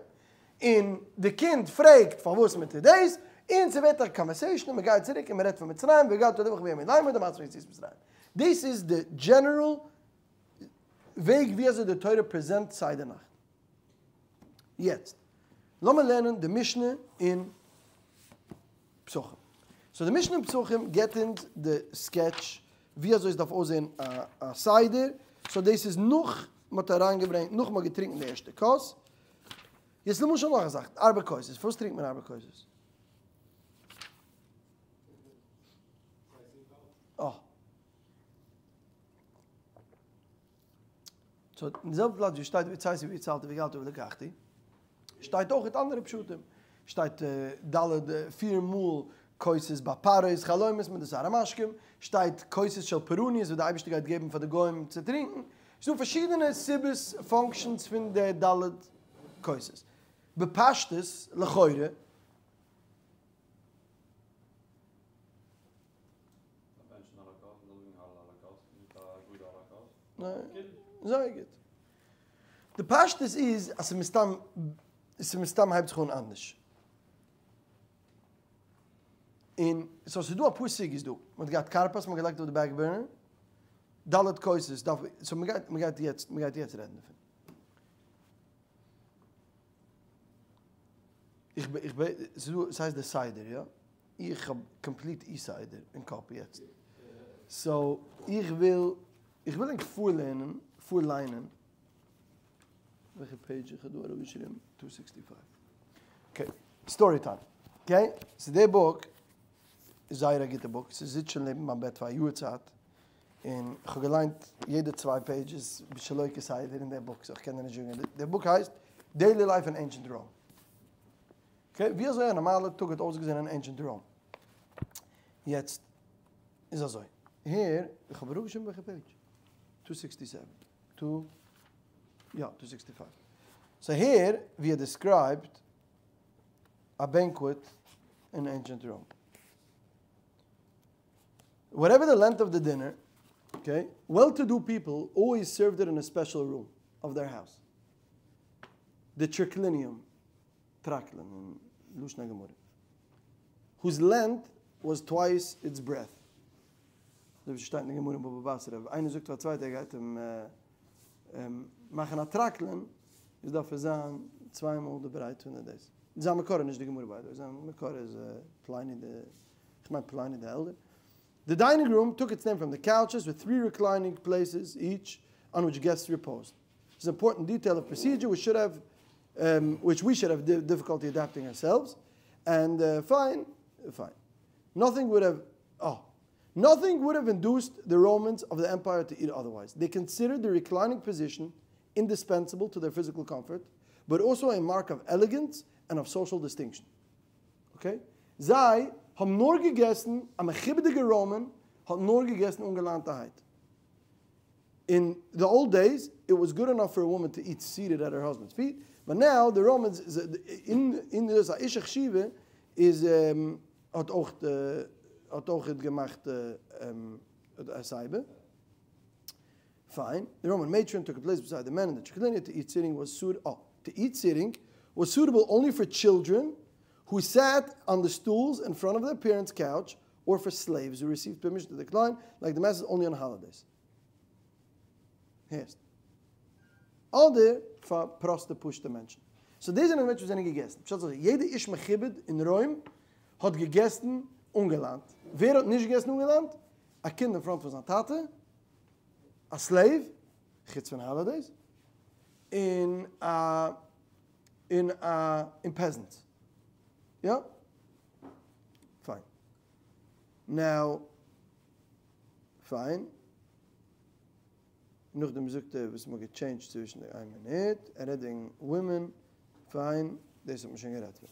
און די קינד פרעגט פארוואס מען טוט דאס, און ס'ווערט א conversation און מ'גייט צוריק און מ'רעדט פון מצרים והגדת לבנך ביום ההוא לאמר די מעשה פון יציאת מצרים. דאס איז די general וועג ווי אזוי די תורה present סדר נאכט. יעצט לאמיר לערנען די משנה אין פסחים. so די משנה אין פסחים געבט אונז די sketch ווי אזוי עס דארף אויסזען א סדר, so דאס איז נאך מען האט אריינגעברענגט, נאך מען האט געטרינקן די ערשטע כוס. יעצט למשל נאך א זאך, ארבע כוסות, פארוואס טרינקט מען ארבע כוסות? אה. so אין די זעלבע פלאץ ווי שטייט והוצאתי והצלתי וגאלתי ולקחתי, שטייט אויך אנדערע פשטים, שטייט ד' פיר מאל כוסות ביי פרעה'ס חלומות מיט די שר המשקים, שטייט כוסות של פורעניות וואס די אייבערשטער גייט געבן פאר די גוים צו טרינקן, ס'איז דא פארשידענע סיבות functions פון די ד' כוסות. בפשטות, לכאורה. זייער גוט. די פשטות איז אז ס'איז מסתם, ס'איז מסתם הייבט זיך אן אנדערש. און so ס'איז דא אפאר סוגיות דא. מ'האט געהאט כרפס, מ'האט געלייגט אויף די back burner. ד' כוסות דארף, so מ'גייט, מ'גייט יעצט, מ'גייט יעצט רעדן דערפון. איך בין, איך בין, ס'איז דא, ס'הייסט די סדר, יא? איך האב complete אי סדר אין קאפ יעצט. so איך וויל, איך וויל ענק פארלערנען, פארליינען, וועלכע page איך האב דא אראפגעשריבן? two sixty five. okay, story time. okay? so די book איז זייער א גוטע book, ס'זיצט שוין לעבן מיין בעט פאר א יאר צייט, און איך האב געליינט יעדע צוויי pages שלא כסדר אין די book, so איך קען דיר נישט זאגן, די book הייסט Daily Life in Ancient Rome. okay, ווי אזוי א נארמאלע טאג האט אויסגעזען אין ancient Rome. יעצט איז אזוי, הער, איך האב אראפגעשריבן וועלכע page? two sixty seven, two, יא, two sixty five. so הער ווי ער describe ט א banquet אין ancient Rome. Whatever the length of the dinner, okay, well-to-do people always served it in a special room of their house. The triclinium, טראקלען אין לשון הגמרא, whose length was twice its breadth. אזוי ווי ס'שטייט אין די גמרא אין בבא בתרא, אויב איינער זאגט פאר א צווייטער ער גייט אים מאכן א טראקלען, איז דארף עס זיין צוויי מאל די ברייט פון די דאס. זיין מקור איז נישט די גמרא by the way, זיין מקור איז פלייני די, כ'מיין פלייני די עלדער. The dining room took its name from the couches with three reclining places each on which guests reposed. It's an important detail of procedure which should have which we should have difficulty adapting ourselves, and fine, fine. Nothing would have, oh. Nothing would have induced the Romans of the empire to eat otherwise. They considered the reclining position indispensable to their physical comfort, but also a mark of elegance and of social distinction. Okay? זיי האבן נאר געגעסן, א מכובד'יגע Roman האט נאר געגעסן אנגעלאנטערהייט. In the old days, it was good enough for a woman to eat seated at her husband's feet, but now the Romans, אין אין דאס א אישה חשיבה איז האט אויך האט אויך געמאכט הסיבה. Fine. The Roman matron took a place beside the men in the triclinia. To eat sitting was suit oh, to eat sitting was suitable only for children who sat on the stools in front of their parents' couch or for slaves who received permission to decline, like the masters, only on holidays. הערסט? אדער פאר פראסטע פשוטע מענטשן. So דאס זענען די מענטשן וואס זענען געגעסן. פשט אזוי, יעדע איש מכובד אין רוים האט געגעסן אנגעלאנט. ווער האט נישט געגעסן אנגעלאנט? א קינד אין front פון זיין טאטע, א slave, חוץ פון holidays, און א און א און peasants. יא? Fine. Now, fine. נאכדעם זאגט ער וואס מ'האט גע change ט צווישן די איין מינוט, ער רעדט וועגן women, fine, דאס האט מען שוין גערעדט פון.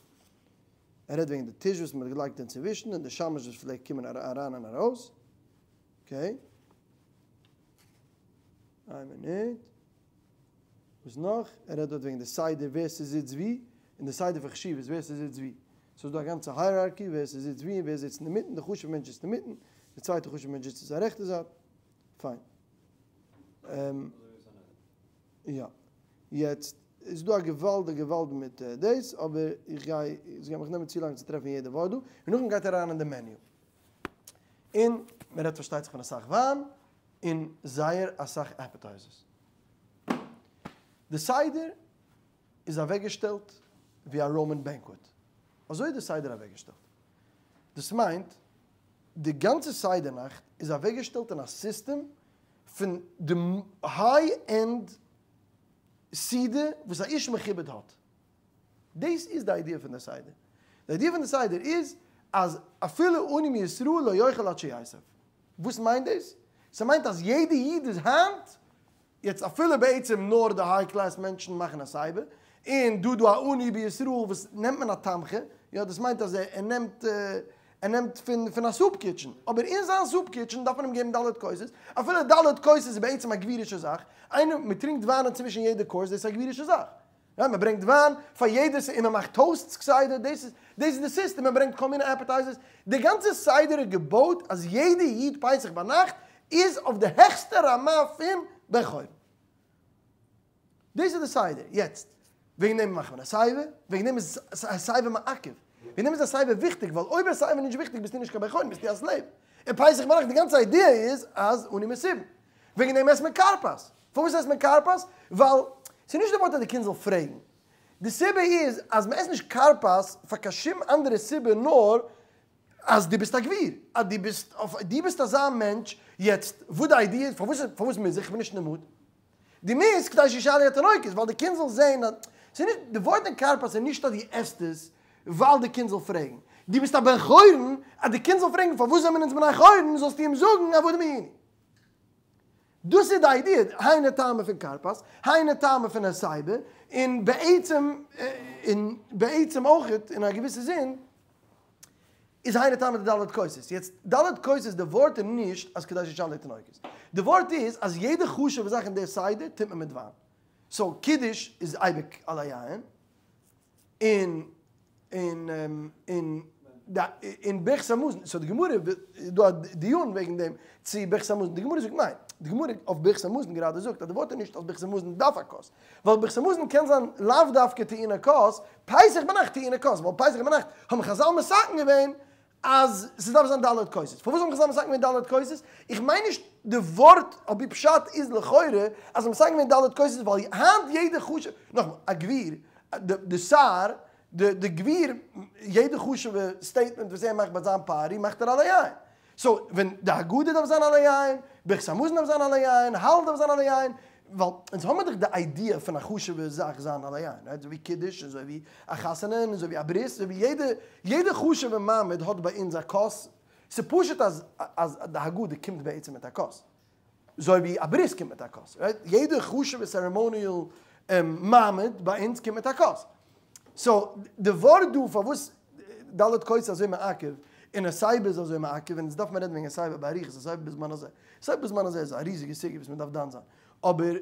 ער רעדט וועגן די טיש וואס מ'האט געלייגט אינצווישן און די שמש וואס פלעגט קומען אריין און ארויס. Okay. איין מינוט. וואס נאך? ער רעדט דארט וועגן די סדר ווער ס'זיצט ווי, און די סדר פון חשיבות ווער ס'זיצט ווי. ס'איז דא א גאנצע hierarchy ווער ס'זיצט ווי און ווער זיצט אינמיטן, די חשוב'ע מענטש זיצט אינמיטן, די צווייטע חשוב'ע מענטש זיצט צו זיין רעכטע זייט. Fine. יא. יעצט איז דא א געוואלד א געוואלד מיט דאס, אבער איך גיי, עס גייט מיך נעמען צו לאנג צו טרעפן יעדע ווארט דא, און נאכדעם גייט ער אריין אין די menu. און מען רעדט פארשטייט זיך פון אסאך וויין, און זייער אסאך appetizers. די סדר איז אוועקגעשטעלט ווי א Roman banquet. אזוי איז די סדר אוועקגעשטעלט. דאס מיינט, די גאנצע סדר נאכט איז אוועקגעשטעלט אין א סיסטעם פון די high end סעודה וואס א איש מכובד האט. דאס איז די idea פון די סדר. די idea פון די סדר איז אז אפילו עני מישראל לא יאכל עד שיסב. וואס מיינט דאס? ס'מיינט אז יעדע איד איז היינט, יעצט אפילו בעצם נאר די high class מענטשן מאכן א הסיבה, און דא דא א עני בישראל וואס נעמט מען א תמחה, יא דאס מיינט אז ער נעמט ער נעמט פון פון א soup kitchen, אבער אין זיין soup kitchen דארף מען אים געבן ד' כוסות, אפילו ד' כוסות איז בעצם א גבירישע זאך, איינער מען טרינקט וויין אינצווישן יעדע course דאס איז א גבירישע זאך, יא מען ברענגט וויין פאר יעדע און מען מאכט toasts כסדר, דאס איז דאס איז די סיסטעם, מען ברענגט כל מיני appetizers, די גאנצע סדר איז געבויט אז יעדע איד פסח ביינאכט איז אויף די העכסטע רמה פון בן חורין. דאס איז די סדר. יעצט, וועגן דעם מאכט מען הסיבה, וועגן דעם איז הסיבה מעכב. וועגן דעם איז הסיבה וויכטיג, ווייל אויב הסיבה איז נישט וויכטיג ביסטו נישט קיין בן חורין, ביסטו א slave. און פסח ביינאכט די גאנצע idea איז אז אני מסובין. וועגן דעם עסט מען כרפס. פארוואס עסט מען כרפס? ווייל ס'איז נישט די ווארט אז די קינד זאל פרעגן. די סיבה איז אז מ'עסט נישט כרפס פאר קיין שום אנדערע סיבה נאר אז דו ביסט א גביר, אז דו ביסט אויף, דו ביסט אזא מענטש, יעצט וואס די idea איז, פארוואס פארוואס מוז איך, איך בין נישט אין די mood. דו מוזט כדי שישאלו התינוקות, ווייל די קינד זאל זען אז, ס'איז נישט, די ווארט אין כרפס איז נישט אז דו עסט עס ווייל די קינד זאל פרעגן. דו ביסט א בן חורין, אז די קינד זאל פרעגן פארוואס זעמיר אונז בני חורין, זאלסטו אים זאגן עבדים היינו. דאס איז די idea, היינו טעמא פון כרפס, היינו טעמא פון הסיבה, און בעצם, און בעצם אויכעט, אין א געוויסע זין, איז היינו טעמא די ד' כוסות. יעצט, ד' כוסות, די ווארט איז נישט אז כדי שישאלו התינוקות. די ווארט איז אז יעדע חשוב'ע זאך אין די סדר טוט מען מיט וויין. So, קידוש איז אייביג על היין, און און און און ברכת המזון, so די גמרא איז דא א דיון וועגן דעם צו ברכת המזון, די גמרא זאגט ניין, די גמרא אויף ברכת המזון גראדע זאגט אז די ווארט איז נישט אז ברכת המזון דארף א כוס, ווייל ברכת המזון קען זיין לאו דווקא טעונה כוס, פסח ביינאכט טעונה כוס, ווייל פסח ביינאכט האבן חזל מתקן געווען אז ס'דארף זיין ד' כוסות. פארוואס האבן חזל מתקן געווען ד' כוסות? איך מיין נישט די ווארט על פי פשט איז לכאורה אז זיי האבן מתקן געווען ד' כוסות ווייל היינט יעדע חשוב, נאכאמאל, א גביר, די שר, די גביר, יעדע חשוב'ע statement וואס ער מאכט ביי זיין party מאכט ער על היין. So ווען די הגדה דארף זיין על היין, ברכת המזון דארף זיין על היין, הלל דארף זיין על היין, ווייל אונז האבן דאך די idea פון א חשוב'ע זאך זיין על היין, right? אזוי ווי קידוש, אזוי ווי א חתונה, און אזוי ווי א ברית, אזוי ווי יעדע יעדע חשוב'ע מעמד האט ביי אונז א כוס. ס'פשוט אז אז די הגדה קומט בעצם מיט א כוס. אזוי ווי א ברית קומט מיט א כוס, right? יעדע חשוב'ע ceremonial מעמד ביי אונז קומט מיט א כוס. So, די ווארט דא פארוואס ד' כוסות איז אזוי מעכב, און הסיבה איז אזוי מעכב, און יעצט דארף מען רעדן וועגן הסיבה באריכות, הסיבה בזמן הזה. הסיבה בזמן הזה איז א ריזיגע סוגיא וואס מען דארף דן זיין. אבער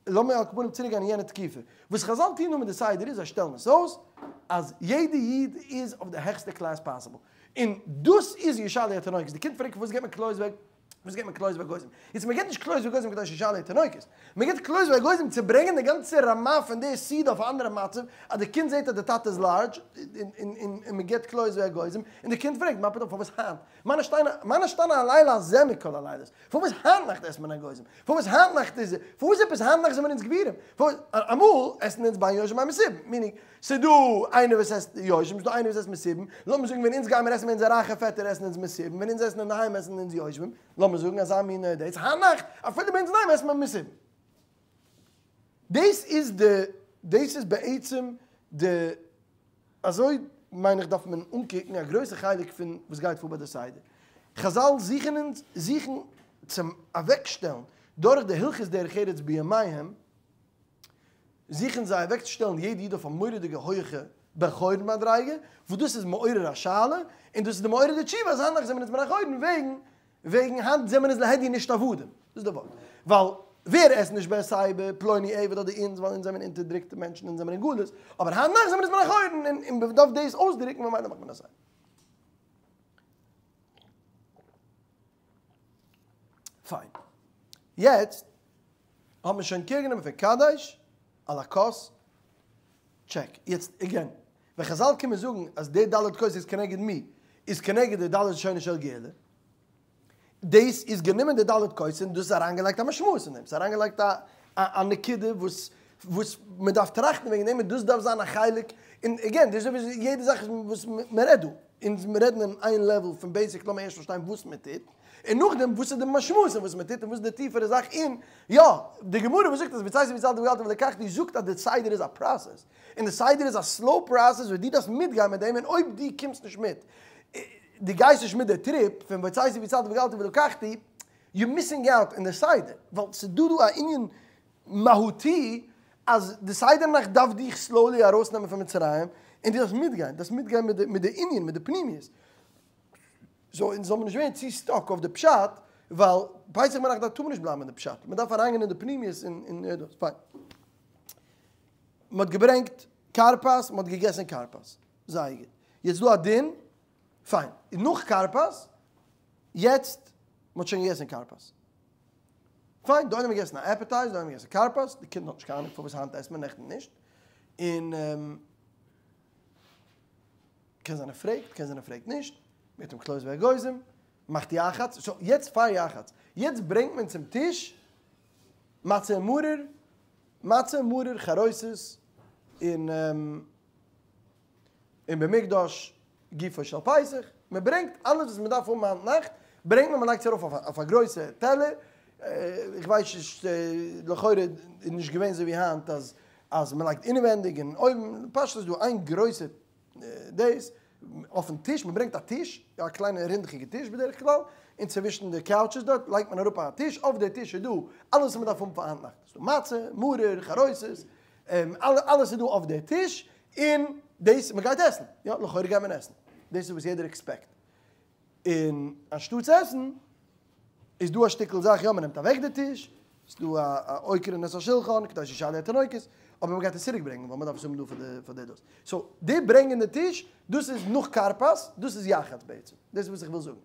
לאמיר על כל פנים צוריק גיין אין יענע תקופה. וואס חזל טוען דא מיט די סדר איז, זיי שטעלן עס אויס אז יעדע איד איז אויף די העכסטע class possible. און דאס איז ישאלו התינוקות. די קינד פרעגט פארוואס געבט מען קליות וואס געבט מען קליות ואגוזים? יעצט מען געבט נישט קליות ואגוזים כדי שישאלו התינוקות, מען געבט קליות ואגוזים צו ברענגען די גאנצע רמה פון די סעודה אויף א אנדערע מצב, אז די קינד זעט אז די טאטע איז large, און מען געבט קליות ואגוזים, און די קינד פרעגט מה פתאום פארוואס היינט? מה נשתנה מה נשתנה הלילה הזה מכל הלילות? פארוואס היינט נאכט עסט מען אגוזים? פארוואס היינט נאכט איז פארוואס עפעס היינט נאכט זעמער אונז גבירים? פארוואס אמאל עסן אונז בין יושבים בין מסובין, meaning ס'דא איינער וואס עסט יושבים, ס'דא איינער וואס עסט מסובין, לאמיר זאגן ווען אונז גיימער עסן מיט אונזער רייכע פעטער עסן אונז מסובין, ווען אונז עסן אינדערהיים עסן אונז יושבים, לאמיר זאגן אזא מין דאס, היינט נאכט אפילו ביי אונז אינדערהיים עסט מען מסובין. דאס איז די, דאס איז בעצם די, אזוי מיין איך דארף מען אנקוקן א גרויסע חלק פון וואס גייט פאר ביי די סדר. חזל זוכן אונז, זוכן צו אוועקשטעלן דורך די הלכות דרך ארץ בימיהם, זוכן זיי אוועקצושטעלן יעדע איד אויף א מורא'דיגע הויכע בן חורין מדריגה, וואס דאס איז מעורר א שאלה, און דאס איז די מעורר די תשובה אז היינט נאכט זעמיר אונז בני חורין וועגן וועגן היינט זעמיר אונז להדיא נישט עבדים, דאס איז די ווארט, ווייל ווער עסט נישט בהסיבה, פלוני עבד אדער אונז ווייל אונז זעמיר אונטערדריקטע מענטשן אונז זעמיר אין גלות, אבער היינט נאכט זעמיר אונז בני חורין און און מ'דארף דאס אויסדרוקן ממילא מאכט מען א סדר. פיין. יעצט האט מען שוין care גענומען פון קדש על הכוס, check. יעצט again, ווען חזל קומען זאגן אז די ד' כוסות איז כנגד מי, איז כנגד די ד' שונות של גאולה, דאס איז גענומען די ד' כוסות און דאס איז אריינגעלייגט א משמעות אין דעם, ס'איז אריינגעלייגט א א נקודה וואס וואס מען דארף טראכטן וועגן דעם און דאס דארף זיין א חלק, און again, דאס איז ווי יעדע זאך וואס מען רעדט דא, אונז רעדן אין איין level פון basic לאמיר ערשט פארשטיין וואס מען טוט, און נאכדעם וואס איז די משמעות אין וואס מען טוט און וואס איז די טיפערע זאך און יא, די גמרא וואס זאגט אז והוצאתי והצלתי וגאלתי ולקחתי זאגט אז די סדר איז א process, און די סדר איז א slow process וואס דו דארפסט מיטגיין מיט דעם און אויב דו קומסט נישט מיט, דו גייסט נישט מיט די trip פון והוצאתי והצלתי וגאלתי ולקחתי, you missing out אין די סדר, ווייל ס'איז דא דא א ענין מהותי אז די סדר נאכט דארף דיך slowly ארויסנעמען פון מצרים און דו דארפסט מיטגיין, דארפסט מיטגיין מיט די ענין, מיט די פנימיות. so אונז זאל מען נישט ווערן צו stuck אויף די פשט, ווייל פסח ביינאכט דארף טאר מען נישט בלייבן אין די פשט, מען דארף אריינגיין אין די פנימיות און און דאס, פיין. מען האט געברענגט כרפס, מען האט געגעסן כרפס, זייער גוט. יעצט דא א דין, פיין. און נאך כרפס, יעצט, מען האט שוין געגעסן כרפס. פיין, די עולם האט געגעסן א appetizer, די עולם האט געגעסן כרפס, די קינד האט נישט קיין אהנונג פארוואס היינט עסט מען נעכטן נישט, און קען זיין ער פרעגט, קען זיין ער פרעגט נישט, מ'געבט אים קליות ואגוזים, מאכט יחץ, so יעצט פאר יחץ, יעצט ברענגט מען צום טיש מצה און מרור, מצה, מרור, חרוסת, און און במקדש גופו של פסח, מען ברענגט אלעס וואס מען דארף האבן היינט נאכט, ברענגט מען, מען לייגט עס ארויף אויף א גרויסע טעלער, איך ווייס נישט, לכאורה איז נישט געווען אזוי ווי היינט אז אז מען לייגט אינעווענדיג און אויבן, פשט איז דא איין גרויסע דאס, אויפן טיש, מען ברענגט א טיש, א קליינע רינדעכיגע טיש בדרך כלל, און צווישן די couches דארט לייגט מען אראפ א טיש, אויף די טיש איז דא אלעס וואס מען דארף האבן פאר היינט נאכט, ס'איז דא מצה, מרור, חרוסת, אלעס איז דא אויף די טיש, און דאס, מען גייט עסן, יא, לכאורה גייט מען עסן, דאס איז וואס יעדער expect, און אנשטאטס עסן, איז דא א שטיקל זאך, יא, מען נעמט אוועק די טיש, ס'איז דא א עוקרין את השולחן, כדי שישאלו התינוקות, אבער מען גייט עס צוריק ברענגען, ווייל מען דארף עס האבן דא פאר די פאר די דאס. so, די ברענגען די טיש, דאס איז נאך כרפס, דאס איז יחץ בעצם, דאס איז וואס איך וויל זאגן.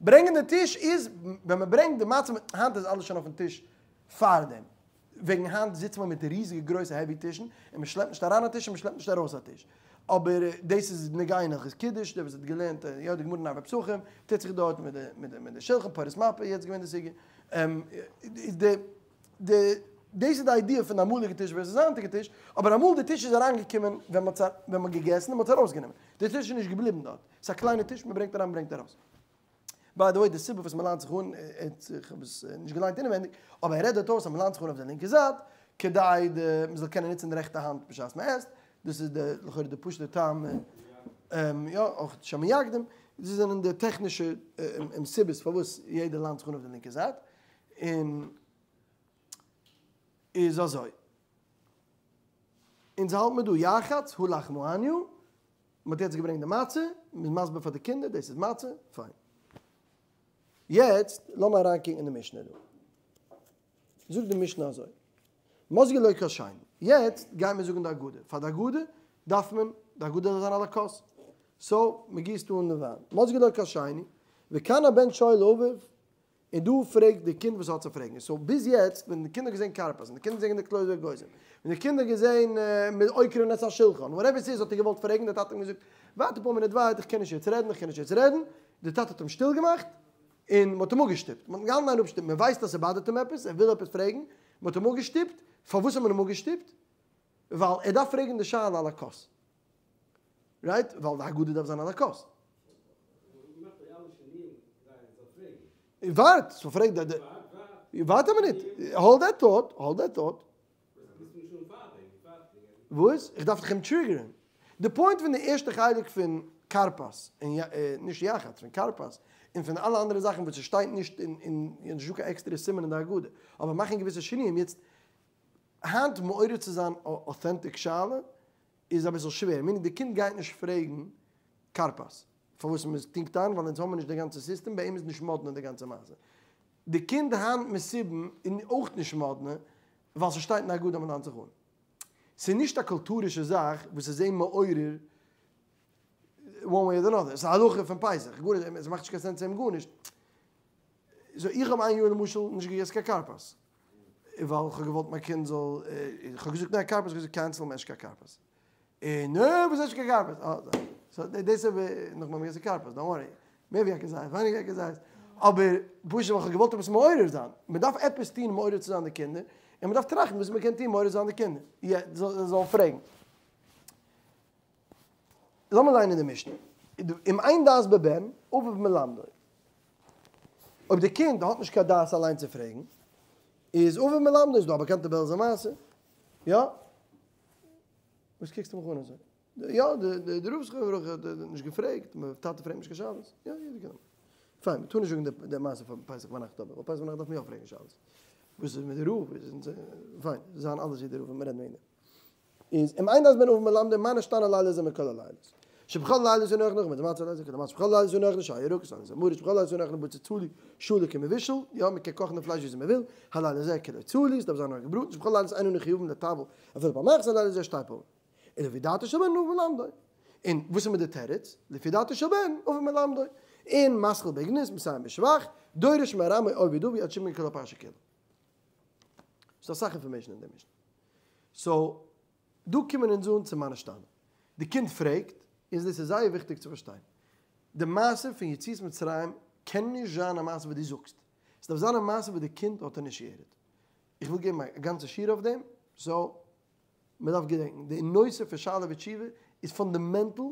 ברענגען די טיש איז, ווען מען ברענגט די מצה, היינט איז אלעס שוין אויפן טיש פארדעם. וועגן היינט זיצט מען מיט ריזיגע גרויסע heavy טישן, און מען שלעפט נישט אריין א טיש און מען שלעפט נישט ארויס א טיש. אבער דאס איז נוגע אין הלכות קידוש, דער וואס האט געלערנט יא די גמרא אין ערבי פסחים, טוט זיך דארט מיט די מיט די מיט די שלחן פורס מפה, יעצט געווען די סוגיא. איז די די דאס איז די idea פון די אמאליגע טיש versus היינטיגע טיש, אבער אמאל די טיש איז אריינגעקומען ווען מען האט ווען מען האט געגעסן און מען האט עס ארויסגענומען. די טיש איז נישט געבליבן דארט. ס'איז א קליינע טיש, מען ברענגט אריין מען ברענגט ארויס. by the way די סיבה וואס מ'ליינט זיך אן, איך האב עס נישט געליינט אינעווענדיג, אבער ער רעדט דארט אויס אז מ'ליינט זיך אן אויף די לינקע זייט, כדי די מ'זאל קענען נוצן די רעכטע האנט בשעת מ'עסט, דאס איז די לכאורה די פשוט'ע טעם, יא, אויך שם יקדים. דאס זענען די טעכנישע סיבות פארוואס יעדער ליינט זיך אן אויף די לינקע זייט, און איז אזוי, אונז האלט מיר דא יחץ הא לחמא עניא, מען האט יעצט געברענגט די מצה, מען איז מסביר פאר די קינדער דאס איז מצה, פיין. יעצט לאמיר אריינקוקן אין די משנה דא. זאגט די משנה אזוי, מזגו לו כוס שני, יעצט גייען מיר זאגן די הגדה, פאר די הגדה דארף מען, די הגדה דארף זיין על הכוס, so מען גיסט אן די וויין, מזגו לו כוס שני, וכאן הבן שואל אביו, און דא פרעגט די קינד וואס האט צו פרעגן, so ביז יעצט ווען די קינד האט געזען כרפס, און די קינד האט געזען די קליות ואגוזים, ווען די קינד האט געזען עוקרין את השולחן, whatever ס'איז האט ער געוואלט פרעגן, די טאטע האט אים געזאגט, ווארט אפאר מינוט ווארט, איך קען נישט יעצט רעדן, איך קען נישט יעצט רעדן, די טאטע האט אים שטיל געמאכט, און מ'האט אים אפגעשטופט, מ'האט אים געהאלטן איין אפשטופן, מ'ווייסט אז ס'באדערט אים עפעס, ער וויל עפעס פרעגן, מ'האט אים אפגעשטופט, פארוואס האט מען אים אפגעשטופט? ווייל ער דארף פרעגן די שאלה על הכוס, right? ווייל די הגדה דארף זיין על הכוס. ווארט, so פרעג די, ווארט א מינוט, hold that thought, hold that thought. וואס? איך דארף דאך אים trigger ן. די point פון די ערשטע חלק פון כרפס, און נישט יחץ, פון כרפס, און פון אלע אנדערע זאכן וואס ס'שטייט נישט אין, נישט דא קיין עקסטערע סימן אין די הגדה, אבער מאכן געוויסע שינויים, יעצט היינט מעורר צו זיין א authentic שאלה איז אביסל שווער, meaning די קינד גייט נישט פרעגן כרפס פארוואס מען טונקט איין, ווייל אונז האבן נישט די גאנצע סיסטעם, ביי אים איז נישט מאדנע די גאנצע מעשה. די קינד היינט מסובין איז אויך נישט מאדנע, ווייל ס'שטייט אין הגדה מען ליינט זיך אן. ס'איז נישט א קולטורישע זאך וואס איז אים מעורר one way or another, ס'איז א הלכה פון פסח, גארנישט, עס מאכט נישט קיין sense צו אים גארנישט. so איך האב איין יאר למשל נישט געגעסן קיין כרפס, ווייל איך האב געוואלט מיין קינד זאל, איך האב געזאגט ניין כרפס, איך האב געזאגט cancel מען עסט קיין כרפס. און נע וואס עסט קיין כרפס? אה so דאס האב איך נאך ביים געסן כרפס, don't worry, מער ווי א כזית, ווייניגער א כזית, אבער פשוט ווייל איך האב געוואלט עפעס מעורר זיין, מען דארף עפעס טון מעורר צו זיין די קינדער, און מען דארף טראכטן וואס מען קען טון מעורר זיין די קינדער, יא, זיי זאלן פרעגן. לאמיר ליינען די משנה. אם אין דעת בבן, אביו מלמדו. אויב די קינד האט נישט קיין דעת אליין צו פרעגן, איז אביו מלמדו, איז דא א באקאנטע בעלזער מעשה, יא? וואס קוקסטו מיך אן אזוי? יא, די רב זכרונו לברכה האט נישט געפרעגט, מיין טאטע פרעגט נישט קיין שאלות, יא יעדער קען. פיין, מ'טאר נישט זאגן די מעשה פון פסח ביינאכט אבער, ווייל פסח ביינאכט דארף מען יא פרעגן שאלות. וואס איז מיט די רב? פיין, זיין אלעס ווי די רב און מ'רעדט וועגן דעם. איז אם אין דעת בן אביו מלמדו מה נשתנה לילה זה מכל הלילות? שבכל לילה זה נוח נוח מיט מצה לילה זה כדמצה שבכל לילה זה נוח נשאר ירוק ס'איז מרור שבכל לילה זה נוח נבצע צלי שלוק און מבושל, יא מ'קען קאכן די פלייש וויאזוי מ'וויל, הלילה זה כלא צלי, ס'דארף זיין נאר געבראטן, שבכל לילה אינו מחויבים לטבל אפילו פעם אחת הלילה זה שתי פעמים. און לפי דעתו של בן אביו מלמדו. און וואס איז מיט די תירוץ? לפי דעתו של בן אביו מלמדו. און מתחיל בגנות מסיים בשבח, דורש מארמי אובד אבי עד שימכר כל הפרשה כולה. ס'דא אסאך information אין די משנה. so, דא קומען אונז אן צו מה נשתנה. די קינד פרעגט, און דאס איז זייער וויכטיג צו פארשטיין. די מעשה פון יציאת מצרים קען נישט זיין א מעשה וואס דו זאגסט. ס'דארף זיין א מעשה וואס די קינד האט initiated. איך וויל געבן א גאנצע שיעור אויף דעם, so, מ'דארף געדענקן, די נושא פון שאלה ותשובה איז fundamental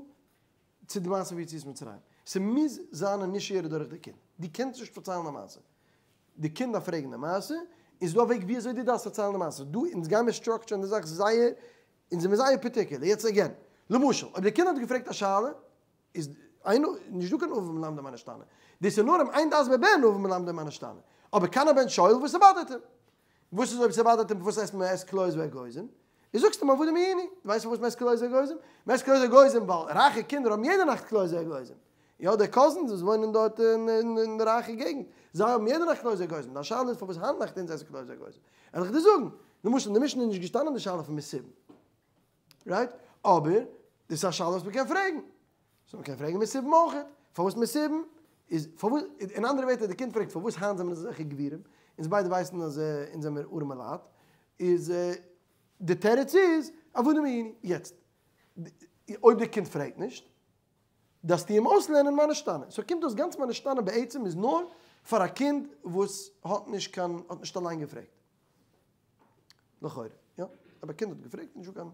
צו די מעשה פון יציאת מצרים. ס'מוז זיין initiated דורך די קינד. דו קענסט נישט פארציילן א מעשה. די קינד דארף פרעגן די מעשה, און ס'דא א וועג ווי אזוי דו דארפסט פארציילן די מעשה. דא אונז גיימיר structure ן די זאך זייער, אונז זעמיר זייער particular. יעצט again, למשל, אויב די קינד האט געפרעגט א שאלה, איז אינו, נישט דא קיין אביו מלמדו מה נשתנה. דאס איז נאר אם אין דעת בבן אביו מלמדו מה נשתנה. אבער כאן הבן שואל וואס ס'באדערט אים. וואס איז אויב ס'באדערט אים פארוואס עסט מען עסט קליות ואגוזים? איז זאגסטו אים עבדים היינו. דו ווייסט פארוואס מ'עסט קליות ואגוזים? מ'עסט קליות ואגוזים ווייל רייכע קינדער האבן יעדע נאכט קליות ואגוזים. יא די cousins וואס וואוינען דארט אין די רייכע געגנט, זיי האבן יעדע נאכט קליות ואגוזים. דיין שאלה איז פארוואס היינט נאכט אונז עסן קליות ואגוזים. וועל איך דיר זאגן, למשל אין די משנה איז נישט געשטאנען די שאלה פון מסובין. right? אבער דאס איז א שאלה וואס מ'קען פרעגן. so מ'קען פרעגן מסובין אויך. פארוואס מסובין? איז פארוואס, אין אנדערע ווערטער די קינד פרעגט פארוואס היינט זענען מיר אזעלכע גבירים, אונז ביידע ווייסן אז אונז זעמיר ארעמע לייט, איז די תירוץ איז עבדים היינו. יעצט אויב די קינד פרעגט נישט, דארפסטו אים אויסלערנען מה נשתנה. so קומט אויס גאנץ מה נשתנה בעצם איז נאר פאר א קינד וואס האט נישט קיין, האט נישט אליין געפרעגט. לכאורה, יא. אויב א קינד האט געפרעגט איז נישטא קיין,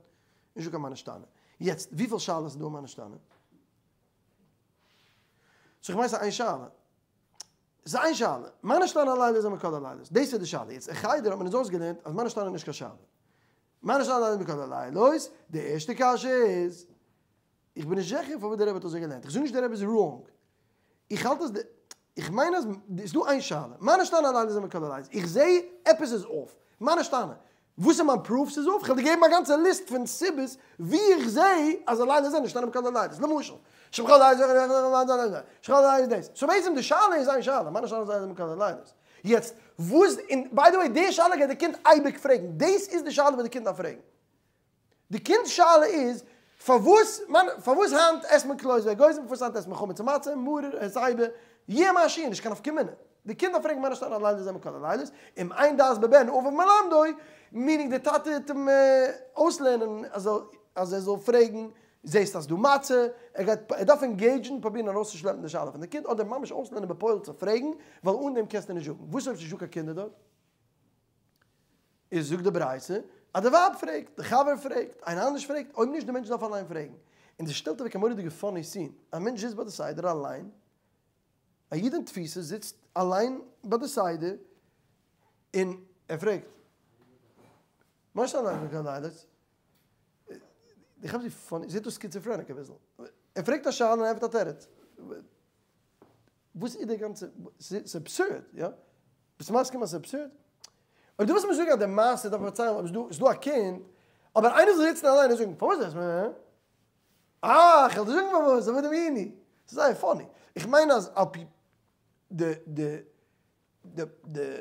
נישטא קיין מה נשתנה. יעצט, וויפיל שאלות איז דא אין מה נשתנה? so איך מיין ס'איז איין שאלה. ס'איז איין שאלה. מה נשתנה הלילה הזה מכל הלילות. דאס איז די שאלה. יעצט אין חדר האט מען אונז אויסגעלערנט אז מה נשתנה איז נישט קיין שאלה. מה נשתנה הלילה הזה מכל הלילות, די ערשטע קשיא איז, איך בין נישט זיכער פארוואס דער רבי האט אזוי געלערנט. איך זאג נישט דער רבי איז wrong. איך האלט אז די, איך מיין אז ס'איז דא איין שאלה, מה נשתנה הלילה הזה מכל הלילות? איך זע עפעס איז off, מה נשתנה? וואס איז מיין proof ס'איז off? כ'וועל דיר געבן א גאנצע list פון סיבות ווי איך זע אז הלילה הזה נשתנה מכל הלילות, למשל, שבכל הלילות שבכל הלילות דאס, so בעצם די שאלה איז איין שאלה, מה נשתנה הלילה הזה מכל הלילות? יעצט וואס, און by the way די שאלה גייט די קינד אייביג פרעגן, דאס איז די שאלה וואס די קינד דארף פרעגן. די קינד'ס שאלה איז, פארוואס פארוואס היינט עסט מען קליות ואגוזים, פארוואס היינט עסט מען חמץ און מצה, מרור, הסיבה, יהיה מה שיהיה, נישט קיין נפקא מינה. די קינד דארף פרעגן מה נשתנה הלילה הזה מכל הלילות, אם אין דעת בבן אביו מלמדו, meaning די טאטע טוט אים אויסלערנען אז אז ער זאל פרעגן, זעסט אז דא מצה, ער גייט ער דארף engage ן, פרובירן ארויסצושלעפן די שאלה פון די קינד, אדער ממש אויסלערנען בפועל צו פרעגן, ווייל אן דעם קענסטו נישט זאגן. וואס אויב ס'נישטא קיין קינדער דארט? איז זאגט די ברייתא אז די ווייב פרעגט, די חבר פרעגט, איינער אנדערש פרעגט, אויב נישט די מענטש דארף אליין פרעגן. און דאס שטעלט אוועק א מורא'דיגע funny scene, א מענטש זיצט ביי די סדר אליין, א איד אין תפיסה זיצט אליין ביי די סדר, און ער פרעגט, מה נשתנה הלילה? איך האב זי funny, זעט אויס schizophrenic אביסל. ער פרעגט א שאלה און ער ענטפערט א תירוץ. וואס איז די גאנצע, ס'איז absurd, יא? ביסט מסכים אז ס'איז absurd? אויב דו ווילסט מיר זאגן אז די מעשה דארף מען פארציילן אויב ס'איז דא א קינד, אבער איינער זאל זיצן אליין און זאגן פארוואס עסט מען? אה, כ'וועל דיר זאגן פארוואס, עבדים היינו. ס'איז זייער funny. איך מיין אז על פי די די די די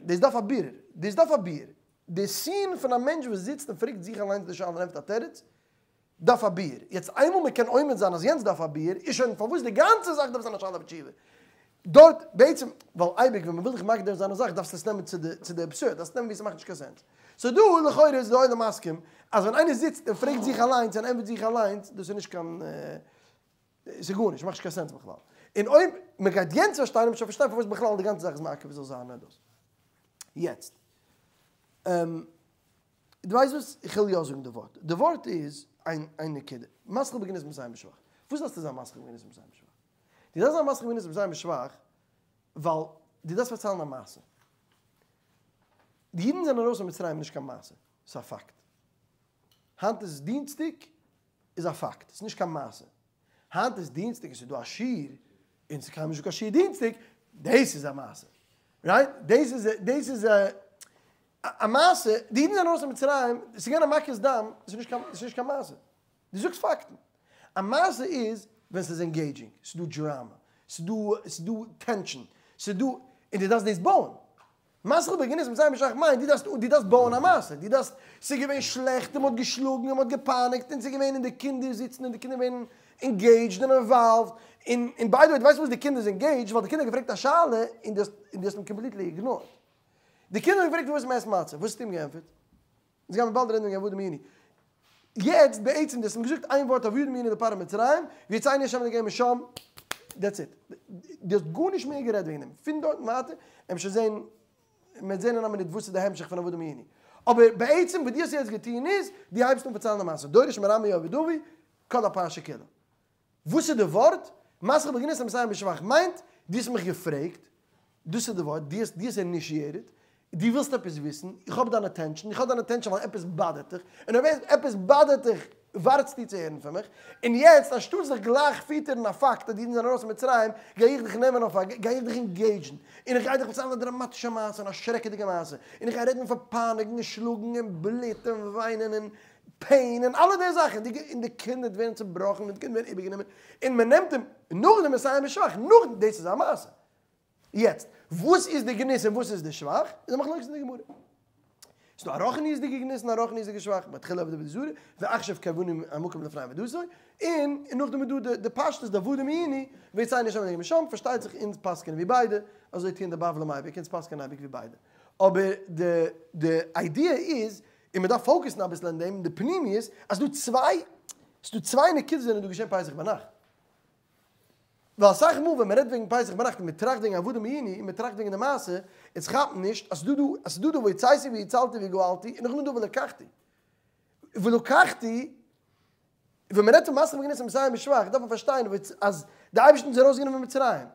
דאס דארף א בירור. דאס דארף א ביאור. די scene פון א מענטש וואס זיצט און פרעגט זיך אליינס די שאלה און ענטפערט א תירוץ, דארף א ביאור. יעצט איינמאל מען קען עומד זיין אז יענץ דארף א ביאור, איז שוין פארוואס די גאנצע זאך דארף זיין א שאלה ותשובה. דארט בעצם, ווייל אייביג ווען מען וויל דיך מגדיר זיין א זאך דארפסטו עס נעמען צו די צו די absurd, דארפסט נעמען ווי ס'מאכט נישט קיין sense. so דא לכאורה איז די עולם מסכים אז ווען איינער זיצט און פרעגט זיך אליינס און ענטפערט זיך אליינס, דאס איז נישט קיין, ס'איז גארנישט, מאכט נישט קיין sense בכלל. און אויב מען גייט יענץ פארשטיין, וועט מען שוין פארשטיין פארוואס בכלל די גאנצע זאך איז מעכב זאל זיין דאס. יעצט. דו ווייסט וואס? איך וויל יא זאגן די ווארט. די ווארט איז איין איין נקודה. מתחיל בגנות ומסיים בשבח. וואס דארפסטו זיין מתחיל בגנות ומסיים בשבח? דו דארפסט זיין מתחיל בגנות ומסיים בשבח ווייל דו דארפסט פארציילן א מעשה. די אידן זענען ארויס פון מצרים נישט קיין מעשה. ס'איז א פאקט. היינט איז דינסטאג איז א פאקט. ס'איז נישט קיין מעשה. היינט איז דינסטאג און ס'איז דא א שיעור און ס'איז קיינמאל נישטא קיין שיעור דינסטאג, דאס איז א מעשה. right? דאס איז דאס איז א מעשה, די אידן זענען ארויס פון מצרים, עס איז געווען א מכת דם, עס איז נישט קיין, עס איז נישט קיין מעשה. דו זאגסט פאקטן. א מעשה איז ווען ס'איז engaging, ס'איז דא drama, ס'איז דא, ס'איז דא tension, ס'איז דא, און דו דארפסט דאס בויען. מתחיל בגנות ומסיים בשבח מיינט, דו דארפסט, דו דארפסט בויען א מעשה, דו דארפסט, ס'איז געווען שלעכט און מ'האט געשלאגן און מ'האט געפייניגט און ס'איז געווען און די קינדער זיצן און די קינדער ווערן engaged און involved, און און by the way דו ווייסט פארוואס די קינד איז engaged? ווייל די קינד האט געפרעגט א שאלה און דו האסט און דו האסט אים completely ignored. די קינד האט געפרעגט פארוואס מ'עסט מצה, וואס האסטו אים געענטפערט? אונז גיימיר באלד רעדן וועגן עבדים היינו. יעצט בעצם דו האסט אים געזאגט איין ווארט עבדים היינו לפרעה מצרים, ויוציאנו השם אלוקינו משם, that's it. דו האסט גארנישט מער גערעדט וועגן דעם. פון דארט און ווייטער, וועט שוין זען, מ'וועט זען אין א מינוט וואס איז די המשך פון עבדים היינו. אבער בעצם וואס דו האסט יעצט געטון איז, דו הייבסט אן פארציילן א מעשה. דורש מרמי עבד אבי, כל הפרשה כולה. וואס איז די ווארט? מתחיל בגנות ומסיים בשבח מיינט, דו האסט מיך געפרעגט, דאס איז די ווארט, דו האסט דו האסט initiated, דו ווילסט עפעס וויסן, איך האב דיין attention, איך האב דיין attention ווייל עפעס bother ט דיך, און אויב עפעס bother ט דיך ווארטסטו צו הערן פון מיך, און יעצט אנשטאט זיך גלייך פיטערן א פאקט אז די אידן זענען ארויס פון מצרים, גיי איך דיך נעמען אויף א, גיי איך דיך engage ן, און איך גיי דיך פארציילן א דראמאטישע מעשה און א שרעקעדיגע מעשה, און איך גיי רעדן פון פייניגן און שלאגן און בלוט און וויינען און pain און אלע די זאכן, און די קינדער ווערן צובראכן און די קינדער ווערן איבערגענומען, און מען נעמט אים, נאכדעם מסיים בשבח, נאכדעם, דאס איז א מעשה. יעצט, וואס איז די גנות און וואס איז די שבח, איז א מחלוקת אין די גמרא. ס'איז דא א רוחניות'דיגע גנות און א רוחניות'דיגע שבח, בתחילה עבדי עבודה זרה, ועכשיו קרבנו המקום לפני עבודתו, און נאכדעם איז דא די פשטות די עבדים היינו, ויוציאנו השם אלוקינו משם, פארשטייט זיך אונז פסק'ענען ווי ביידע, אזוי טוען די בבלים אייביג, אונז פסק'ענען אייביג ווי ביידע. אבער די די idea איז, און מען דארף focus ן אביסל אין דעם, די פנימיות, אז ס'דא צוויי, ס'דא צוויי נקודות זענען דא געשען פסח ביינאכט. ווייל אסאך מאל ווען מען רעדט וועגן פסח ביינאכט און מען טראכט וועגן עבדים היינו און מען טראכט וועגן די מעשה, אונז כאפן נישט אז ס'דא דא, אז ס'דא דא והוצאתי והצלתי וגאלתי, און נאכדעם דא ולקחתי. ולקחתי, ווען מען רעדט פון מתחיל בגנות ומסיים בשבח, דארף מען פארשטיין אז די אייבערשטער האט אונז ארויסגענומען פון מצרים.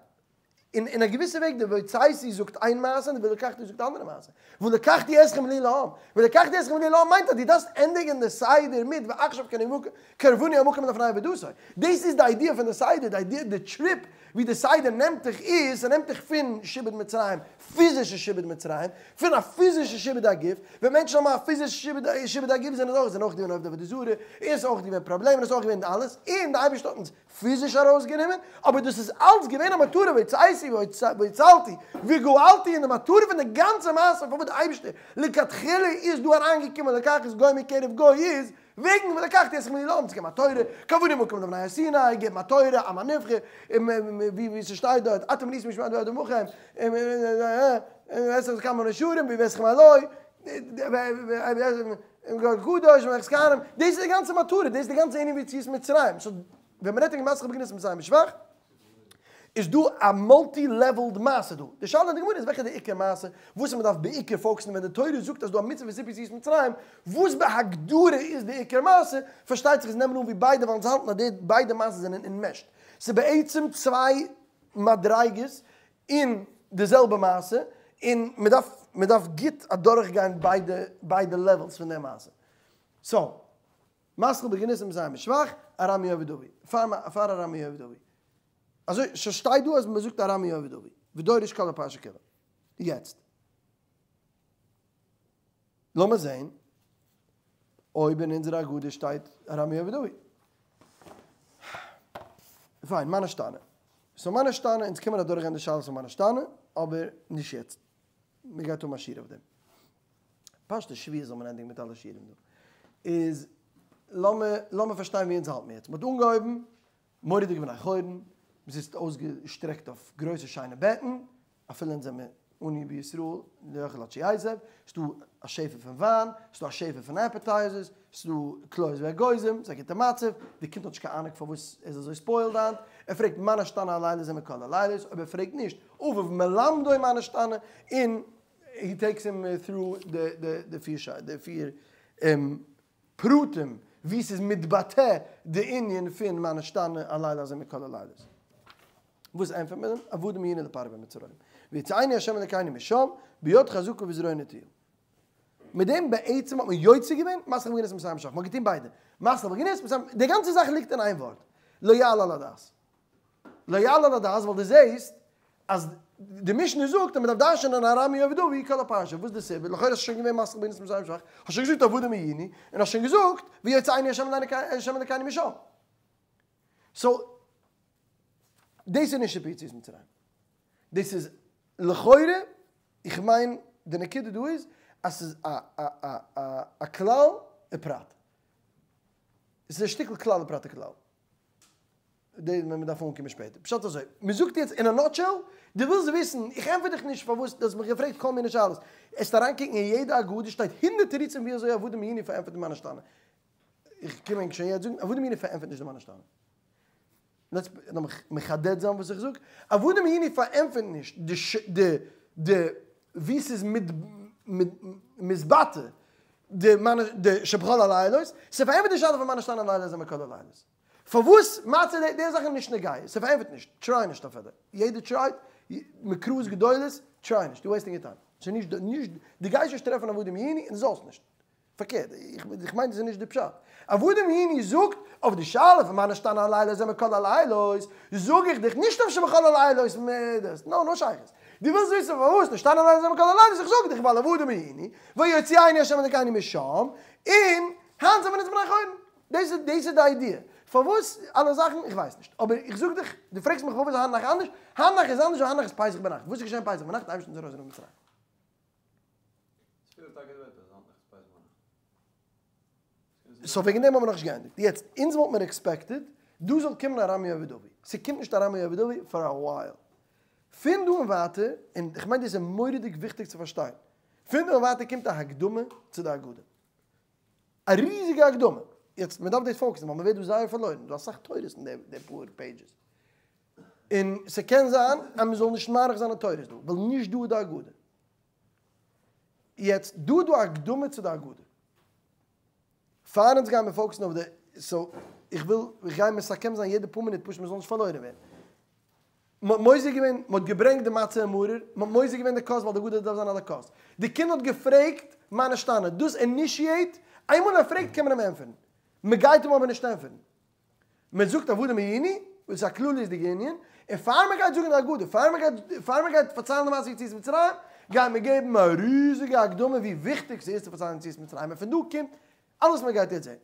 אין אין א געוויסע וועג די והוצאתי זאגט איין מעשה און די ולקחתי זאגט די אנדערע מעשה. ולקחתי אתכם לי לעם. ולקחתי אתכם לי לעם מיינט אז דו דארפסט ענדיגן די סדר מיט ועכשיו קרבני המקום מלפני עבודתו. דאס איז די idea פון די סדר, די idea, די trip ווי די סדר נעמט דיך איז, ס'נעמט דיך פון שעבוד מצרים, פיזישע שעבוד מצרים, פון א פיזישע שעבוד הגוף, ווען מענטשן האבן א פיזישע שעבוד הגוף זענען זיי אויך זענען אויך געווען עובדי עבודה זרה, און ס'איז אויך געווען פראבלעמען, און ס'איז אויך געווען אלעס, און די אייבערשטער האט אונז פיזיש ארויסגענומען, אבער דאס איז אלץ געווען א מטרה והוצאתי והצלתי וגאלתי, און די מטרה פון די גאנצע מעשה פארוואס די אייבערשטער לכתחילה איז דא אריינגעקומען לקח את גוי מקרב גוי איז וועגן ולקחתי אתכם לי לעם צו געבן א תורה, קרבני המקום לפני הר סיני, געבן א תורה, עם הנבחר, ווי ס'שטייט דארט אתם ראיתם שמע דבר עמכם, אעשה כמה נשרים והבאתכם אלי, קדוש וממלכת כהנים, דאס איז די גאנצע מטרה, דאס איז די גאנצע ענין ווי יציאת מצרים, so ווען מ'רעדט וועגן מתחיל בגנות מסיים בשבח, איז דא א multi leveled מעשה דא, די שאלה אין די גמרא איז וועלכע איז די עיקר מעשה, וואס מ'דארף בעיקר focus ן ווען די תורה זאגט אז דא א מצוה פון סיפור יציאת מצרים, וואס בהגדרה איז די עיקר מעשה, פארשטייט זיך עס נעמען אן ווי ביידע ווייל אונז האלטן אז די ביידע מעשות זענען enmeshed, ס'איז בעצם צוויי מדריגות אין די זעלבע מעשה, און מ'דארף מ'דארף גוט אדורכגיין ביידע ביידע levels פון די מעשה. so, מתחיל בגנות ומסיים בשבח, ארמי אובד אבי. פאר פאר ארמי אובד אבי. אזוי ס'שטייט דא אז מ'זאגט ארמי אובד אבי. ודורש כל הפרשה כולה. יעצט. לאמיר זעהן אויב אין אונזערע הגדה שטייט ארמי אובד אבי. פיין, מה נשתנה? so מה נשתנה, אונז קען מען אדורכגיין די שאלות פון מה נשתנה, אבער נישט יעצט. מ'גייט האבן א שיעור אויף דעם. פשטות שבועות זאל מען ענדיגן מיט אלע שיעורים דא. איז לאמיר לאמיר פארשטיין ווי אונז האלט מיר יעצט. מ'האט אנגעהויבן מורא'דיג בני חורין, מ'זיצט אויסגעשטרעקט אויף גרויסע שיינע בעטן, אפילו אונז זעמיר עני בישראל לא יאכל עד שישבע, ס'דא א שפע פון וויין, ס'דא א שפע פון appetizers, ס'דא קליות ואגוזים, ס'איז א גוטע מצב, די קינד האט נישט קיין אהנונג פארוואס ער איז אזוי spoiled היינט, ער פרעגט מה נשתנה הלילה הזה מכל הלילות, אויב ער פרעגט נישט, אביו מלמדו מה נשתנה, און he takes him through די פיר פרטים ווי ס'איז מתבטא די ענין פון מה נשתנה הלילה הזה מכל הלילות. וואס ענטפערט מען אים? עבדים היינו לפרעה במצרים, ויוציאנו ה' אלקינו משם, ביד חזקה ובזרוע נטויה. מיט דעם בעצם האט מען יוצא געווען מתחיל בגנות ומסיים בשבח, מען האט געטון ביידע, מתחיל בגנות מסיים, די גאנצע זאך ליגט אין איין ווארט, לא יעלה על הדעת. לא יעלה על הדעת ווייל דו זעסט אז די משנה זאגט אז מען דארף דרש'נען ארמי אובד אבי כל הפרשה, וואס איז די סיבה? לכאורה איז שוין געווען מתחיל בגנות ומסיים בשבח, האסט שוין געזאגט עבדים היינו, און האסט שוין געזאגט ויוציאנו ה' אלקינו משם. so דאס איז נישט סיפור יציאת מצרים. דאס איז לכאורה, איך מיין די נקודה דא איז אז ס'איז א א א א א כלל ופרט. ס'איז א שטיקל כלל ופרט וכלל. די מען דארף אנקומען שפעטער. פשט אזוי, מען זאגט יעצט אין א nutshell, דו ווילסט וויסן, איך ענטפער דיך נישט פארוואס דו האסט מיך געפרעגט כל מיני שאלות. עסט אריינקוקן אין יעדע הגדה שטייט הונדערט תירוצים ווי אזוי עבדים היינו פארענטפערט די מה נשתנה. איך קום ענק שוין יעצט זאגן, עבדים היינו פארענטפערט נישט די מה נשתנה. לאמיך מחדד זיין וואס איך זאג, עבדים היינו פארענטפערט נישט די די די ווי ס'איז מתבטא די די שבכל הלילות, ס'פארענטפערט די שאלה פון מה נשתנה הלילה הזה מכל הלילות. פארוואס מצה די די זאכן נישט נוגע, ס'פארענטפערט נישט, try נישט אפילו, יעדער try ט, מקראות גדולות, try נישט, דו wasting your time, ס'איז נישט נישט, דו גייסט נישט טרעפן עבדים היינו און דו זאלסט נישט. פארקערט, איך מיין דאס איז נישט די פשט. עבדים היינו זאגט אויף די שאלה פון מה נשתנה הלילה הזה מכל הלילות, זאג איך דיך נישט אויף שבכל הלילות מידות, נאר נאר שייכות. דו ווילסט וויסן פארוואס נשתנה הלילה הזה מכל הלילות, איך זאג דיך ווייל עבדים היינו, ויוציאנו ה' אלקינו משם, און היינט זעמיר אונז בני חורין. דאס איז דאס איז די idea. פארוואס אלע זאכן, איך ווייס נישט. אבער איך זאג דיך, דו פרעגסט מיך פארוואס איז היינט נאכט אנדערש, היינט נאכט איז אנדערש ווייל היינט נאכט איז פסח ביינאכט. וואס איז געשען פסח ביינאכט? די אייבערשטער האט אונז ארויסגענומען מצרים. so וועגן דעם האבן מיר נאכנישט געענדיגט. יעצט, אונז וואלט מיר expected דא זאל קומען ארמי אובד אבי. ס'קומט נישט ארמי אובד אבי for a while. פון דא און ווייטער, און איך מיין דאס איז מורא'דיג וויכטיג צו פארשטיין, פון דא און ווייטער קומט א הקדמה צו די הגדה. א ריזיגע הקדמה. יעצט, מ'דארף דאס focus ן ווייל מ'ווערט דא זייער פארלוירן. דא אסאך תורות אין די פאר pages. און ס'קען זיין אז מ'זאל נישט מאריך זיין די תורות דא, ווייל נישט דא איז די הגדה. יעצט דא איז דא א הקדמה צו די הגדה. פאר אונז גיימיר focus ן אויף די, so איך וויל, איך גיי מסכם זיין יעדע פאר מינוט פשוט מ'זאל נישט פארלוירן ווערן. מ'האט מוזג געווען, מ'האט געברענגט די מצה און מרור, מ'האט מוזג געווען די כוס ווייל די הגדה דארף זיין על הכוס. די קינד האט געפרעגט מה נשתנה, דאס initiate, איינמאל ער פרעגט קען מען אים ענטפערן. מ'גייט אים אבער נישט ענטפערן. מען זאגט עבדים היינו, וואס איז א כלליות'דיגע ענין, און פאר מען גייט זאגן די הגדה, פאר מען גייט פאר מען גייט פארציילן די מעשה יציאת מצרים, גייט מען געבן א ריזיגע הקדמה ווי וויכטיג ס'איז צו פארציילן יציאת מצרים, און פון דא קומט אלעס וואס מען גייט יעצט זען.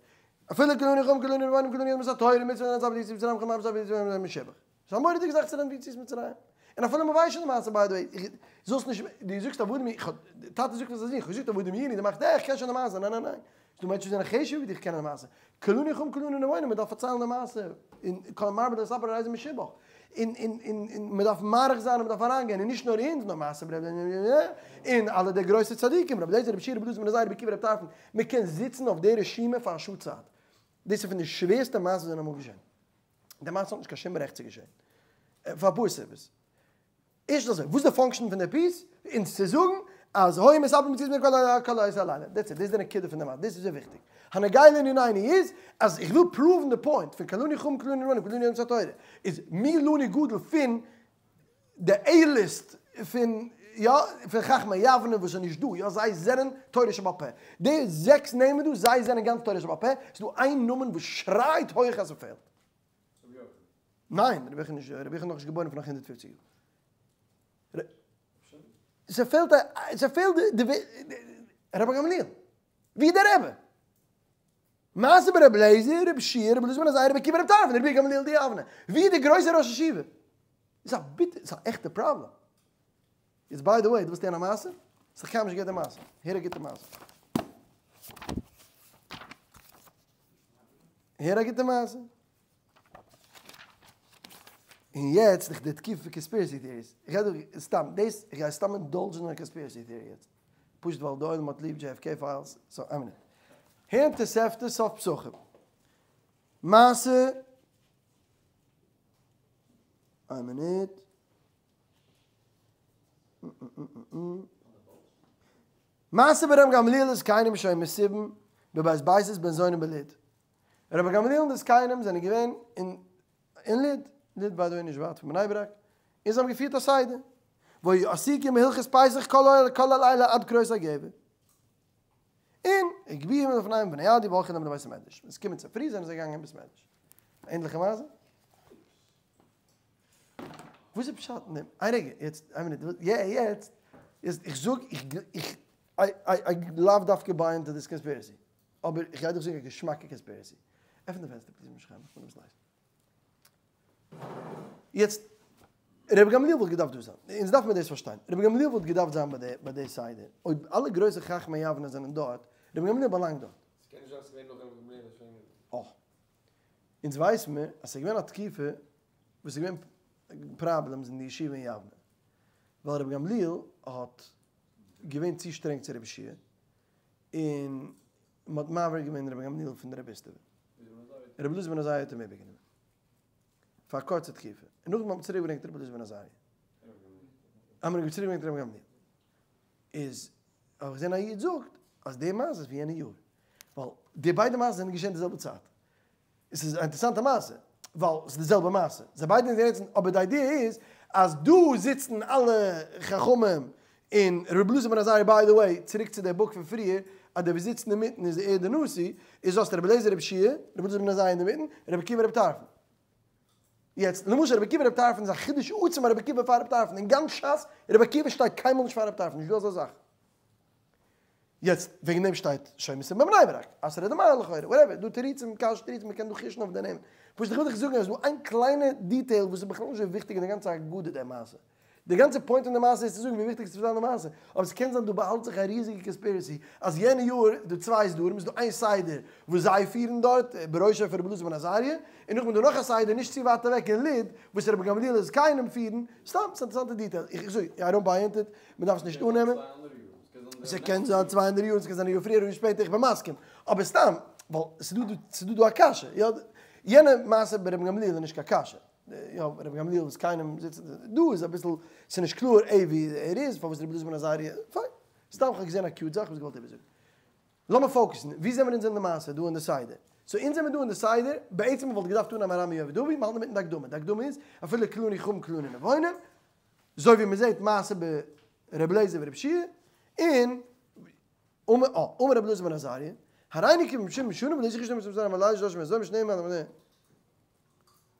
אפילו כולנו חכמים כולנו נבונים כולנו יודעים את התורה ומצוות און זיי יציאת מצרים חכמים זיי יציאת מצרים משבח. ס'איז א מורא'דיגע זאך צו רעדן פון יציאת מצרים. און אפילו מען ווייסט שוין די מעשה by the way, איך זאלסט נישט, דו זאגסט עבדים, איך האב, די טאטע זאגט פאר זיין זון, איך האב געזאגט עבדים היינו, דו מאכסט אה, איך קען שוין די מעשה, ניין ניין ניין, ס'דא מענטשן וואס זענען חשוב'ער ווי דיך קענען די מעשה. כולנו חכמים כולנו נבונים, מען דארף פארציילן די מעשה, און כל המרבה לספר הרי זה משובח. און און און און מען דארף מאריך זיין און מען דארף אריינגיין, און נישט נאר אונז, נאר מעשה ברב און אלע די גרויסע צדיקים, רבי אליעזר, רבי יהושע, רבי אלעזר בן עזריה, רבי עקיבא, רבי טרפון, מען קען זיצן אויף די רשימה פאר א שעה צייט. דאס איז פון די שווערסטע מעשות וואס זענען אמאל געשען. די מעשה האט נישט קיין שום רעכט צו געשען. פאר אפאר סיבות. ערשט אזוי, וואס איז די function פון די piece? אונז צו זאגן אז היו מספרים יציאת מצרים כל אותו הלילה. That's it, דאס איז די נקודה פון די מעשה, דאס איז זייער וויכטיג. הנוגע לענינינו איז, אז איך וויל prove ן די point פון כולנו חכמים כולנו נבונים כולנו יודעים את התורה, איז מי לנו גדול פון די A-list פון יא פון חכמי יבנה וואס איז נישט דא, יא זיי זענען תורה שבעל פה. די זעקס נעמען דא, זיי זענען גאנץ תורה שבעל פה, ס'איז דא איין נאמען וואס שרייט הויך אז ס'פעלט. ניין, רבי יוחנן איז נישט, רבי יוחנן איז נאכנישט געבוירן פון נאך 150 יאר. ס'פעלט א, ס'פעלט די, רבי גמליאל. ווי איז דער רבי? מעשה ברבי אליעזר, רבי יהושע, רבי אלעזר בן עזריה, רבי עקיבא, רבי טרפון, רבי גמליאל דיבנה. ווי איז דער גרויסער ראש ישיבה? איז א ביטער, ס'איז א עכטע פראבלעם. יעצט by the way, דו ווילסט הערן א מעשה? ס'איז קיינמאל נישט געהערט די מעשה. הער א גוטע מעשה. הער א גוטע מעשה. און יעצט איך די תקופה פון conspiracy theories. איך גיי דא סתם, דאס, איך גיי סתם indulge ן אין א conspiracy theory יעצט. פשוט ווייל די עולם האט ליב JFK files, so איין מינוט. הער תוספתא סוף פסחים. מעשה, איין מינוט. מעשה ברבן גמליאל וזקנים שהיו מסובין בבית בייתוס בן זונא בלוד. רבי גמליאל און די זקנים זענען געווען אין אין לוד, לוד by the way נישט ווייט פון בני ברק, און זיי האבן געפירט א סדר, והיו עסוקים בהלכות פסח כל הלילה עד כרות הגבר, און הגביהו מלפניהם ונועדו והלכו להם לבית המדרש, ווען עס איז געקומען צופרי זענען זיי געגאנגען אין בית מדרש. ענדליכע מעשה. וואס איז פשט אין דעם? איין רגע, יעצט, איין מינוט, יעצט, איך זאג, איך, איך, I לאו דווקא buy into this conspiracy. אבער איך גיי דיך זאגן א געשמאקע conspiracy. עפן די פענסטער please משכם, איך וויל אביסל הייס. יעצט, רבי גמליאל וואלט געדארפט דא זיין. אונז דארף מיר דאס פארשטיין. רבי גמליאל וואלט געדארפט זיין ביי די ביי די סדר. אויב אלע גרויסע חכמי יבנה זענען דארט, רבי גמליאל באלאנגט דארט. ס'קען נישט זיין ס'געווען נאך רבי גמליאל איז שוין. אה. אונז ווייס מיר אז ס'איז געווען א תקופה וואס ס'איז געווען problems אין די ישיבה אין יבנה. ווייל רבי גמליאל האט געווען צו שטרענג צו רבי יהושע און מען האט מעביר געווען רבי גמליאל פון די רביסטעווע. רבי אלעזר בן עזריה האט אים איבערגענומען. פאר א קורצע תקופה. און נאכדעם האט מען צוריק געברענגט רבי אלעזר בן עזריה. האט מען צוריק געברענגט רבי גמליאל. איז האב איך געזען א איד זאגט אז די מעשה איז פון יענע יאר. ווייל די ביידע מעשות זענען געשען די זעלבע צייט. עס איז א אינטערעסאנטע מעשה, ווייל עס איז די זעלבע מעשה. זיי ביידע זענען געזעצן, אבער די idea איז אז דא זיצן אלע חכמים און רבי אלעזר בן עזריה by the way, צוריק צו די book פון פריער, אז דער וואס זיצט אינמיטן איז ער די נשיא, איז האסטו רבי אליעזר רבי יהושע, רבי אלעזר בן עזריה אינדערמיטן, רבי עקיבא רבי טרפון. יעצט, למשל רבי עקיבא רבי טרפון איז א חידוש עצום אז רבי עקיבא פאר רבי טרפון, אין גאנץ שס רבי עקיבא שטייט קיינמאל נישט פאר רבי טרפון, נישט דא אזא זאך. יעצט וועגן דעם שטייט שומר ס'איז בבני ברק, אסור דמאי לכאורה, whatever, דא תירוצים, קשיות תירוצים, מ'קען דא חוש'ן אויף די נעמען. פשוט איך וויל דיך זאגן אז דא איין קליינע detail וואס איז בכלל נישט אזוי וויכטיג אין די גאנצע הגדה די מעשה. די גאנצע point פון די מעשה איז צו זאגן ווי וויכטיג עס איז צו פארציילן די מעשה, אבער ס'קען זיין דא באהאלט זיך א ריזיגע conspiracy אז יענע יאר איז דא צוויי סדרים, איז דא איין סדר וואס זיי פירן דארט בראשו פון רבי אלעזר בן עזריה, און נאכדעם איז דא נאך א סדר נישט צו ווייט אוועק אין לוד וואס רבי גמליאל וזקנים פירן, סתם ס'איז אינטערעסאנטע detail, איך זאג, I don't buy into it, מ'דארף עס נישט אננעמען. ס'קען זיין צוויי אנדערע יארן, ס'קען זיין א יאר פריער אדער שפעטער, איך בין מסכים. אבער סתם, ווייל ס'דא דא, ס'דא דא א קשיא, יא? יענע מעשה ביי רבי גמליאל איז נישט קיין קשיא. יא, רבי גמליאל וואס קיינעם זיצט, דא איז אביסל, ס'איז נישט קלאר ע ווי ער איז, פארוואס רבי אלעזר בן עזריה, פיין. סתם כ'האב געזען א cute זאך, כ'האב עס געוואלט איבערזאגן. לאמיר focus ן, ווי זעמיר אונז אין די מעשה דא אין די סדר? סאו אונז זעמיר דא אין די סדר, בעצם מ'וואלט געדארפט אנהייבן ארמי אובד אבי, מ'האלט אינמיטן די הקדמה, די הקדמה איז, אפילו כולנו חכמים כולנו נבונים, אזוי ווי מ'זעט מעשה ב ר' אליעזר ור' יהושע און אמר ר' אלעזר בן עזריה, הריני כבן שבעים שנה ולא זכרתי שנה ביציאת מצרים הלילה שלש מזוים שני מ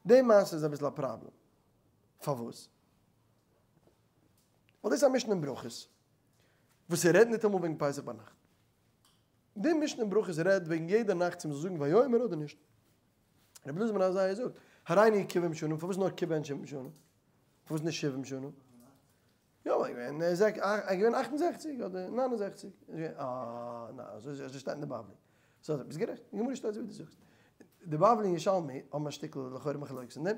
די מעשה איז אביסל א פראבלעם. פארוואס? ווייל דאס איז א משנה אין ברכות וואס ער רעדט ניטאמאל וועגן פסח ביינאכט. די משנה אין ברכות רעדט וועגן יעדע נאכט צו מ'זאל זאגן ויאמר אדער נישט. רבי אלעזר בן עזריה זאגט, הריני כבן שנה, פארוואס נאר כבן שבעים שנה? פארוואס נישט שבעים שנה? יא, ער איז געווען 68 אדער 69. אה, ניין, אזוי שטייט אין די בבלי. סא, ביסט גערעכט, אין גמרא שטייט אזוי ווי דו זאגסט. די בבלי און ירושלמי האבן א שטיקל לכאורה מחלוקת אין דעם.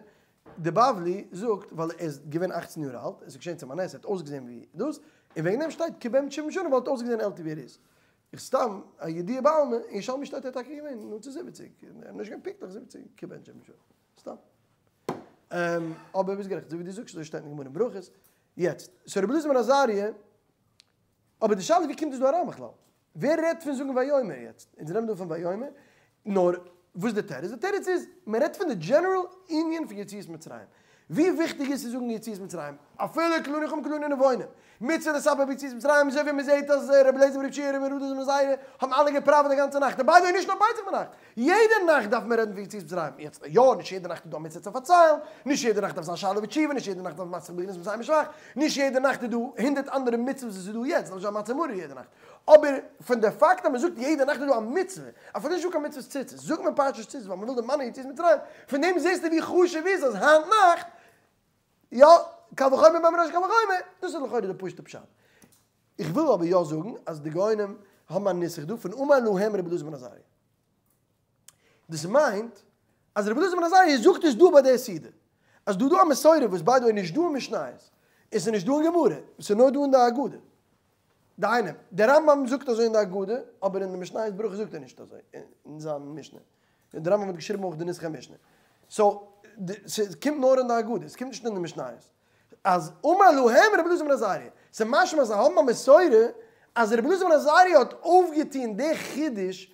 די בבלי זאגט ווייל ער איז געווען אכצן יאר אלט, עס איז געשען צו אים א נס, ער האט אויסגעזען ווי דאס, און וועגן דעם שטייט כבן שבעים שנה ווייל ער האט אויסגעזען עלטער ווי ער איז. איך סתם א ידיעה בעלמא, אין ירושלמי שטייט ער איז טאקע געווען נאנט צו זיבעציג, ער איז נישט געווען פונקטליך זיבעציג, כבן שבעים שנה. סתם. אבער ביסט גערעכט, אזוי ווי דו זאגסט אזוי שטייט אין גמרא אין ברכות. יעצט, סאו רבי אלעזר בן עזריה, אבער די שאלה איז ווי קומט דאס דא אריין בכלל? ווער רעדט פון זאגן ויאמר יעצט? אונז רעדן דא פון ויאמר, נאר וואס די תירוץ? די תירוץ איז, מען רעדט פון די general ענין פון יציאת מצרים. ווי וויכטיג איז צו זאגן יציאת מצרים? אפילו כולנו חכמים כולנו נבונים. מצוה לספר ביציאת מצרים, אזוי ווי מען זעט אז רבי אליעזר ברבי יהושע רבי אלעזר בן עזריה האבן אלע געפראוועט די גאנצע נאכט. און by the way נישט נאר פסח ביינאכט, יעדע נאכט דארף מען רעדן פון יציאת מצרים. יעצט יא, נישט יעדע נאכט איז דא א מצוה צו פארציילן, נישט יעדע נאכט דארף זיין שאלה ותשובה, נישט יעדע נאכט דארף מען מצה בגנות מסיים בשבח, נישט יעדע נאכט איז דא הונדערט אנדערע מצוות וואס איז דא יעצט, למשל מצה מרור יעדע נאכט. אבער פון די פאקט אז מען זאגט יעדע נאכט איז דא א מצוה, אפילו נישט דא קיין מצוות ציצית, זאגט מען פרשת ציצית ווייל מען וויל דערמאנען יציאת מצרים, פון דעם זעסטו ווי חשוב איז אז היינט נאכט, יא, קל וחומר בן ראש קל וחומר, דאס איז לכאורה די פשוט'ע פשט. איך וויל אבער יא זאגן אז די גאונים האבן א נוסח דא פון אמר להם רבי אלעזר בן עזריה. דאס מיינט אז רבי אלעזר בן עזריה זאגט עס דא ביי די סעודה. אז דא דא א מסורה וואס by the way נישט דא אין משניות, און ס'איז נישט דא אין גמרא, ס'איז נאר דא אין די הגדה. דהיינו, דער רמב ם זאגט אזוי אין די הגדה, אבער אין די משניות ברכות זאגט ער נישט אזוי אין זיין משנה. דער רמב ם האט געשריבן אויך די נוסח המשנה. so, ס'קומט נאר אין די הגדה, ס'קומט נישט אין די משניות. אז אמר להם רבי אלעזר בן עזריה, ס'איז משמע אז זיי האבן א מסורה אז רבי אלעזר בן עזריה האט אויפגעטון די חידוש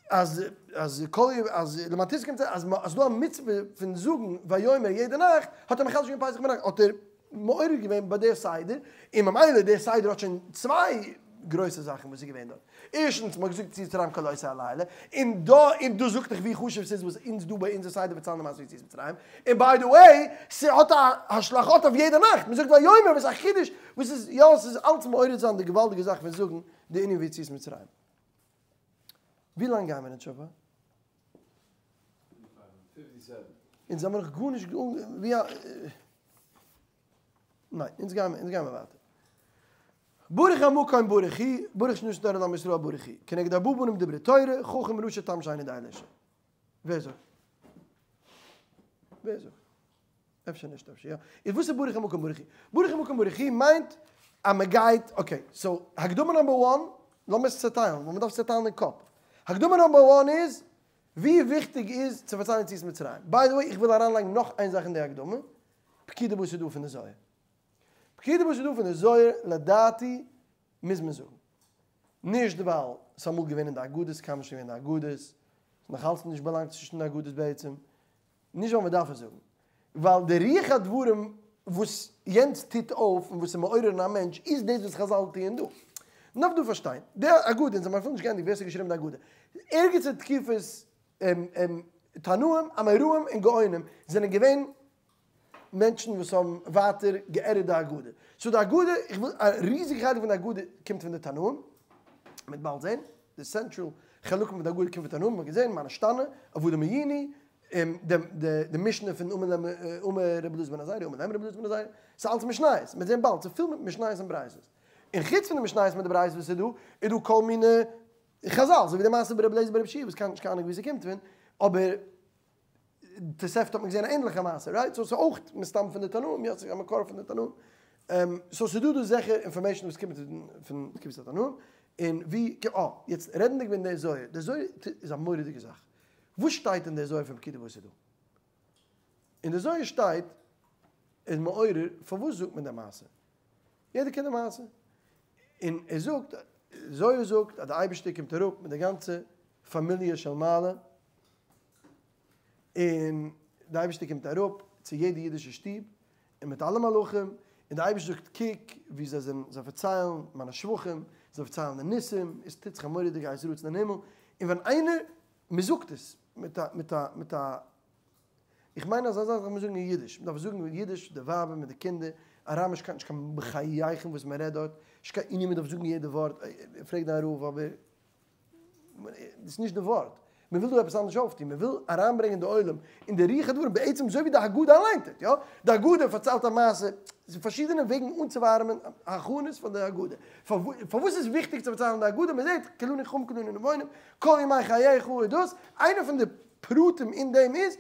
אז אז כל אז למען תזכו אז אז דא א מצוה פון זאגן ויאמר יעדע נאכט, האט ער מחדש געווען פסח ביינאכט, האט ער מעורר געווען ביי דער סדר, און ממילא דער סדר האט שוין צוויי גרויסע זאכן וואס איז געווען דארט. ערשטנס, מ'האט געזאגט יציאת מצרים כל אותו הלילה, און דא און דאס זאגט דאך ווי חשוב ס'איז וואס אונז דא ביי אונזער סדר פארציילן די מעשה יציאת מצרים, און by the way, ס'האט א השלכות אויף יעדע נאכט, מ'זאגט ויאמר וואס איז א חידוש, וואס איז יא ס'איז אלץ מעורר זיין די געוואלדיגע זאך פון זאגן די ענין פון יציאת מצרים. ווי לאנג גייען מיר אין תשובה? אונז האמיר נאך גארנישט ווי א ניין, אונז גיימער, אונז גיימער ווייטער. ברוך המקום ברוך הוא, ברוך שנתן תורה לעמו ישראל ברוך הוא. כנגד ארבעה בנים דברה תורה, חכם רשע תם שאינו יודע לשאול. ווער זאגט? ווער זאגט? אפשר נישט, אפשר יא. איז וואס איז ברוך המקום ברוך הוא? ברוך המקום ברוך הוא מיינט אז מען גייט, okay, so הקדמה number one, לאמיר עס צעטיילן, ווייל מען דארף עס צעטיילן אין קאפ. הקדמה number one איז, ווי וויכטיג איז צו פארציילן יציאת מצרים. by the way, איך וויל אריינלייגן נאך איין זאך אין די הקדמה, פקידה וואס איז דא פון די זוהר. פקידה וואס איז דא פון די זוהר, לדעתי, מוז מען זאגן. נישט ווייל ס'איז אמאל געווען אין די הגדות, קיינמאל נישט געווען אין די הגדות, ס'איז נאך אלץ נישט באלאנגט צווישן די הגדות בעצם. נישט ווייל מ'דארף עס זאגן. ווייל די רוח הדברים וואס יענץ טוט אויף און וואס איז מעורר אין א מענטש איז דאס וואס חזל טוען דא. מ'דארף דא פארשטיין, די הגדה, אונז האבן אפילו נישט געענדיגט ווער ס'האט געשריבן די הגדה. ערגעץ אין תקופת תנאים, אמוראים און גאונים זענען געווען מענטשן וואס האבן ווייטער גע'עדיט די הגדה. so די הגדה, איך וויל, א ריזיגע חלק פון די הגדה קומט פון די תנאים, מ'וועט באלד זען, די central חלקים פון די הגדה קומט פון תנאים, מ'האט געזען, מה נשתנה, עבדים היינו, די משנה פון אמר רבי אלעזר בן עזריה, אמר להם רבי אלעזר בן עזריה, ס'איז אלץ משניות, מ'וועט זען באלד, ס'איז פול מיט משניות און ברייתות. און חוץ פון די משניות מיט די ברייתות וואס איז דא, איז דא כל מיני חזל, אזוי ווי די מעשה ביי רבי אליעזר ברבי יהושע וואס קיינער האט נישט קיין אהנונג ווי ס'קומט פון, אבער תוספתא האט מען געזען א ענדליכע מעשה, right? so ס'איז אויך מסתם פון די תנאים, יא ס'איז א מקור פון די תנאים. so ס'איז דא דא זיכער information וואס קומט פון תקופת התנאים, און ווי, אה, יעצט רעדנדיג וועגן די זוהר, די זוהר איז א מורא'דיגע זאך. וואס שטייט אין די זוהר פון פקידה וואס איז דא? אין די זוהר שטייט, איז מעורר, פארוואס זאגט מען די מעשה? יעדער קען די מעשה. און ער זאגט, זוהר זאגט אז די אייבערשטער קומט אראפ מיט די גאנצע פאמיליע של מעלה. און די אייבערשטער קומט אראפ צו יעדע אידישע שטוב, און מיט אלע מלאכים, און די אייבערשטער זאגט קוק ווי זיי זענען, זיי פארציילן מיינע שבחים, זיי פארציילן די ניסים, עס טוט זיך א מורא'דיגע עת רצון אין הימל, און ווען איינער, מען זאגט עס מיט א מיט א מיט א, איך מיין אז אזא זאך דארף מען זאגן אין אידיש, מען דארף זאגן אין אידיש, די ווייבער מיט די קינדער, אראמיש קיין נישט קיין בחייכם וואס מען רעדט דארט, נישט קיין ענין מען דארף זאגן יעדע ווארט, פרעג דיין רב אבער. דאס איז נישט די ווארט. מען וויל דא עפעס אנדערש אויפטון, מען וויל אריינברענגען די עולם אין די רוח הדברים, בעצם אזוי ווי די הגדה אליין טוט, יא? די הגדה פארציילט א מעשה, עס איז פארשידענע וועגן אנצואווארעמען הכנות פאר די הגדה. פארוואס איז וויכטיג צו פארציילן די הגדה? מען זעט כולנו חכמים כולנו נבונים, כל ימי חייך איז דאס, איינע פון די פרטים אין דעם איז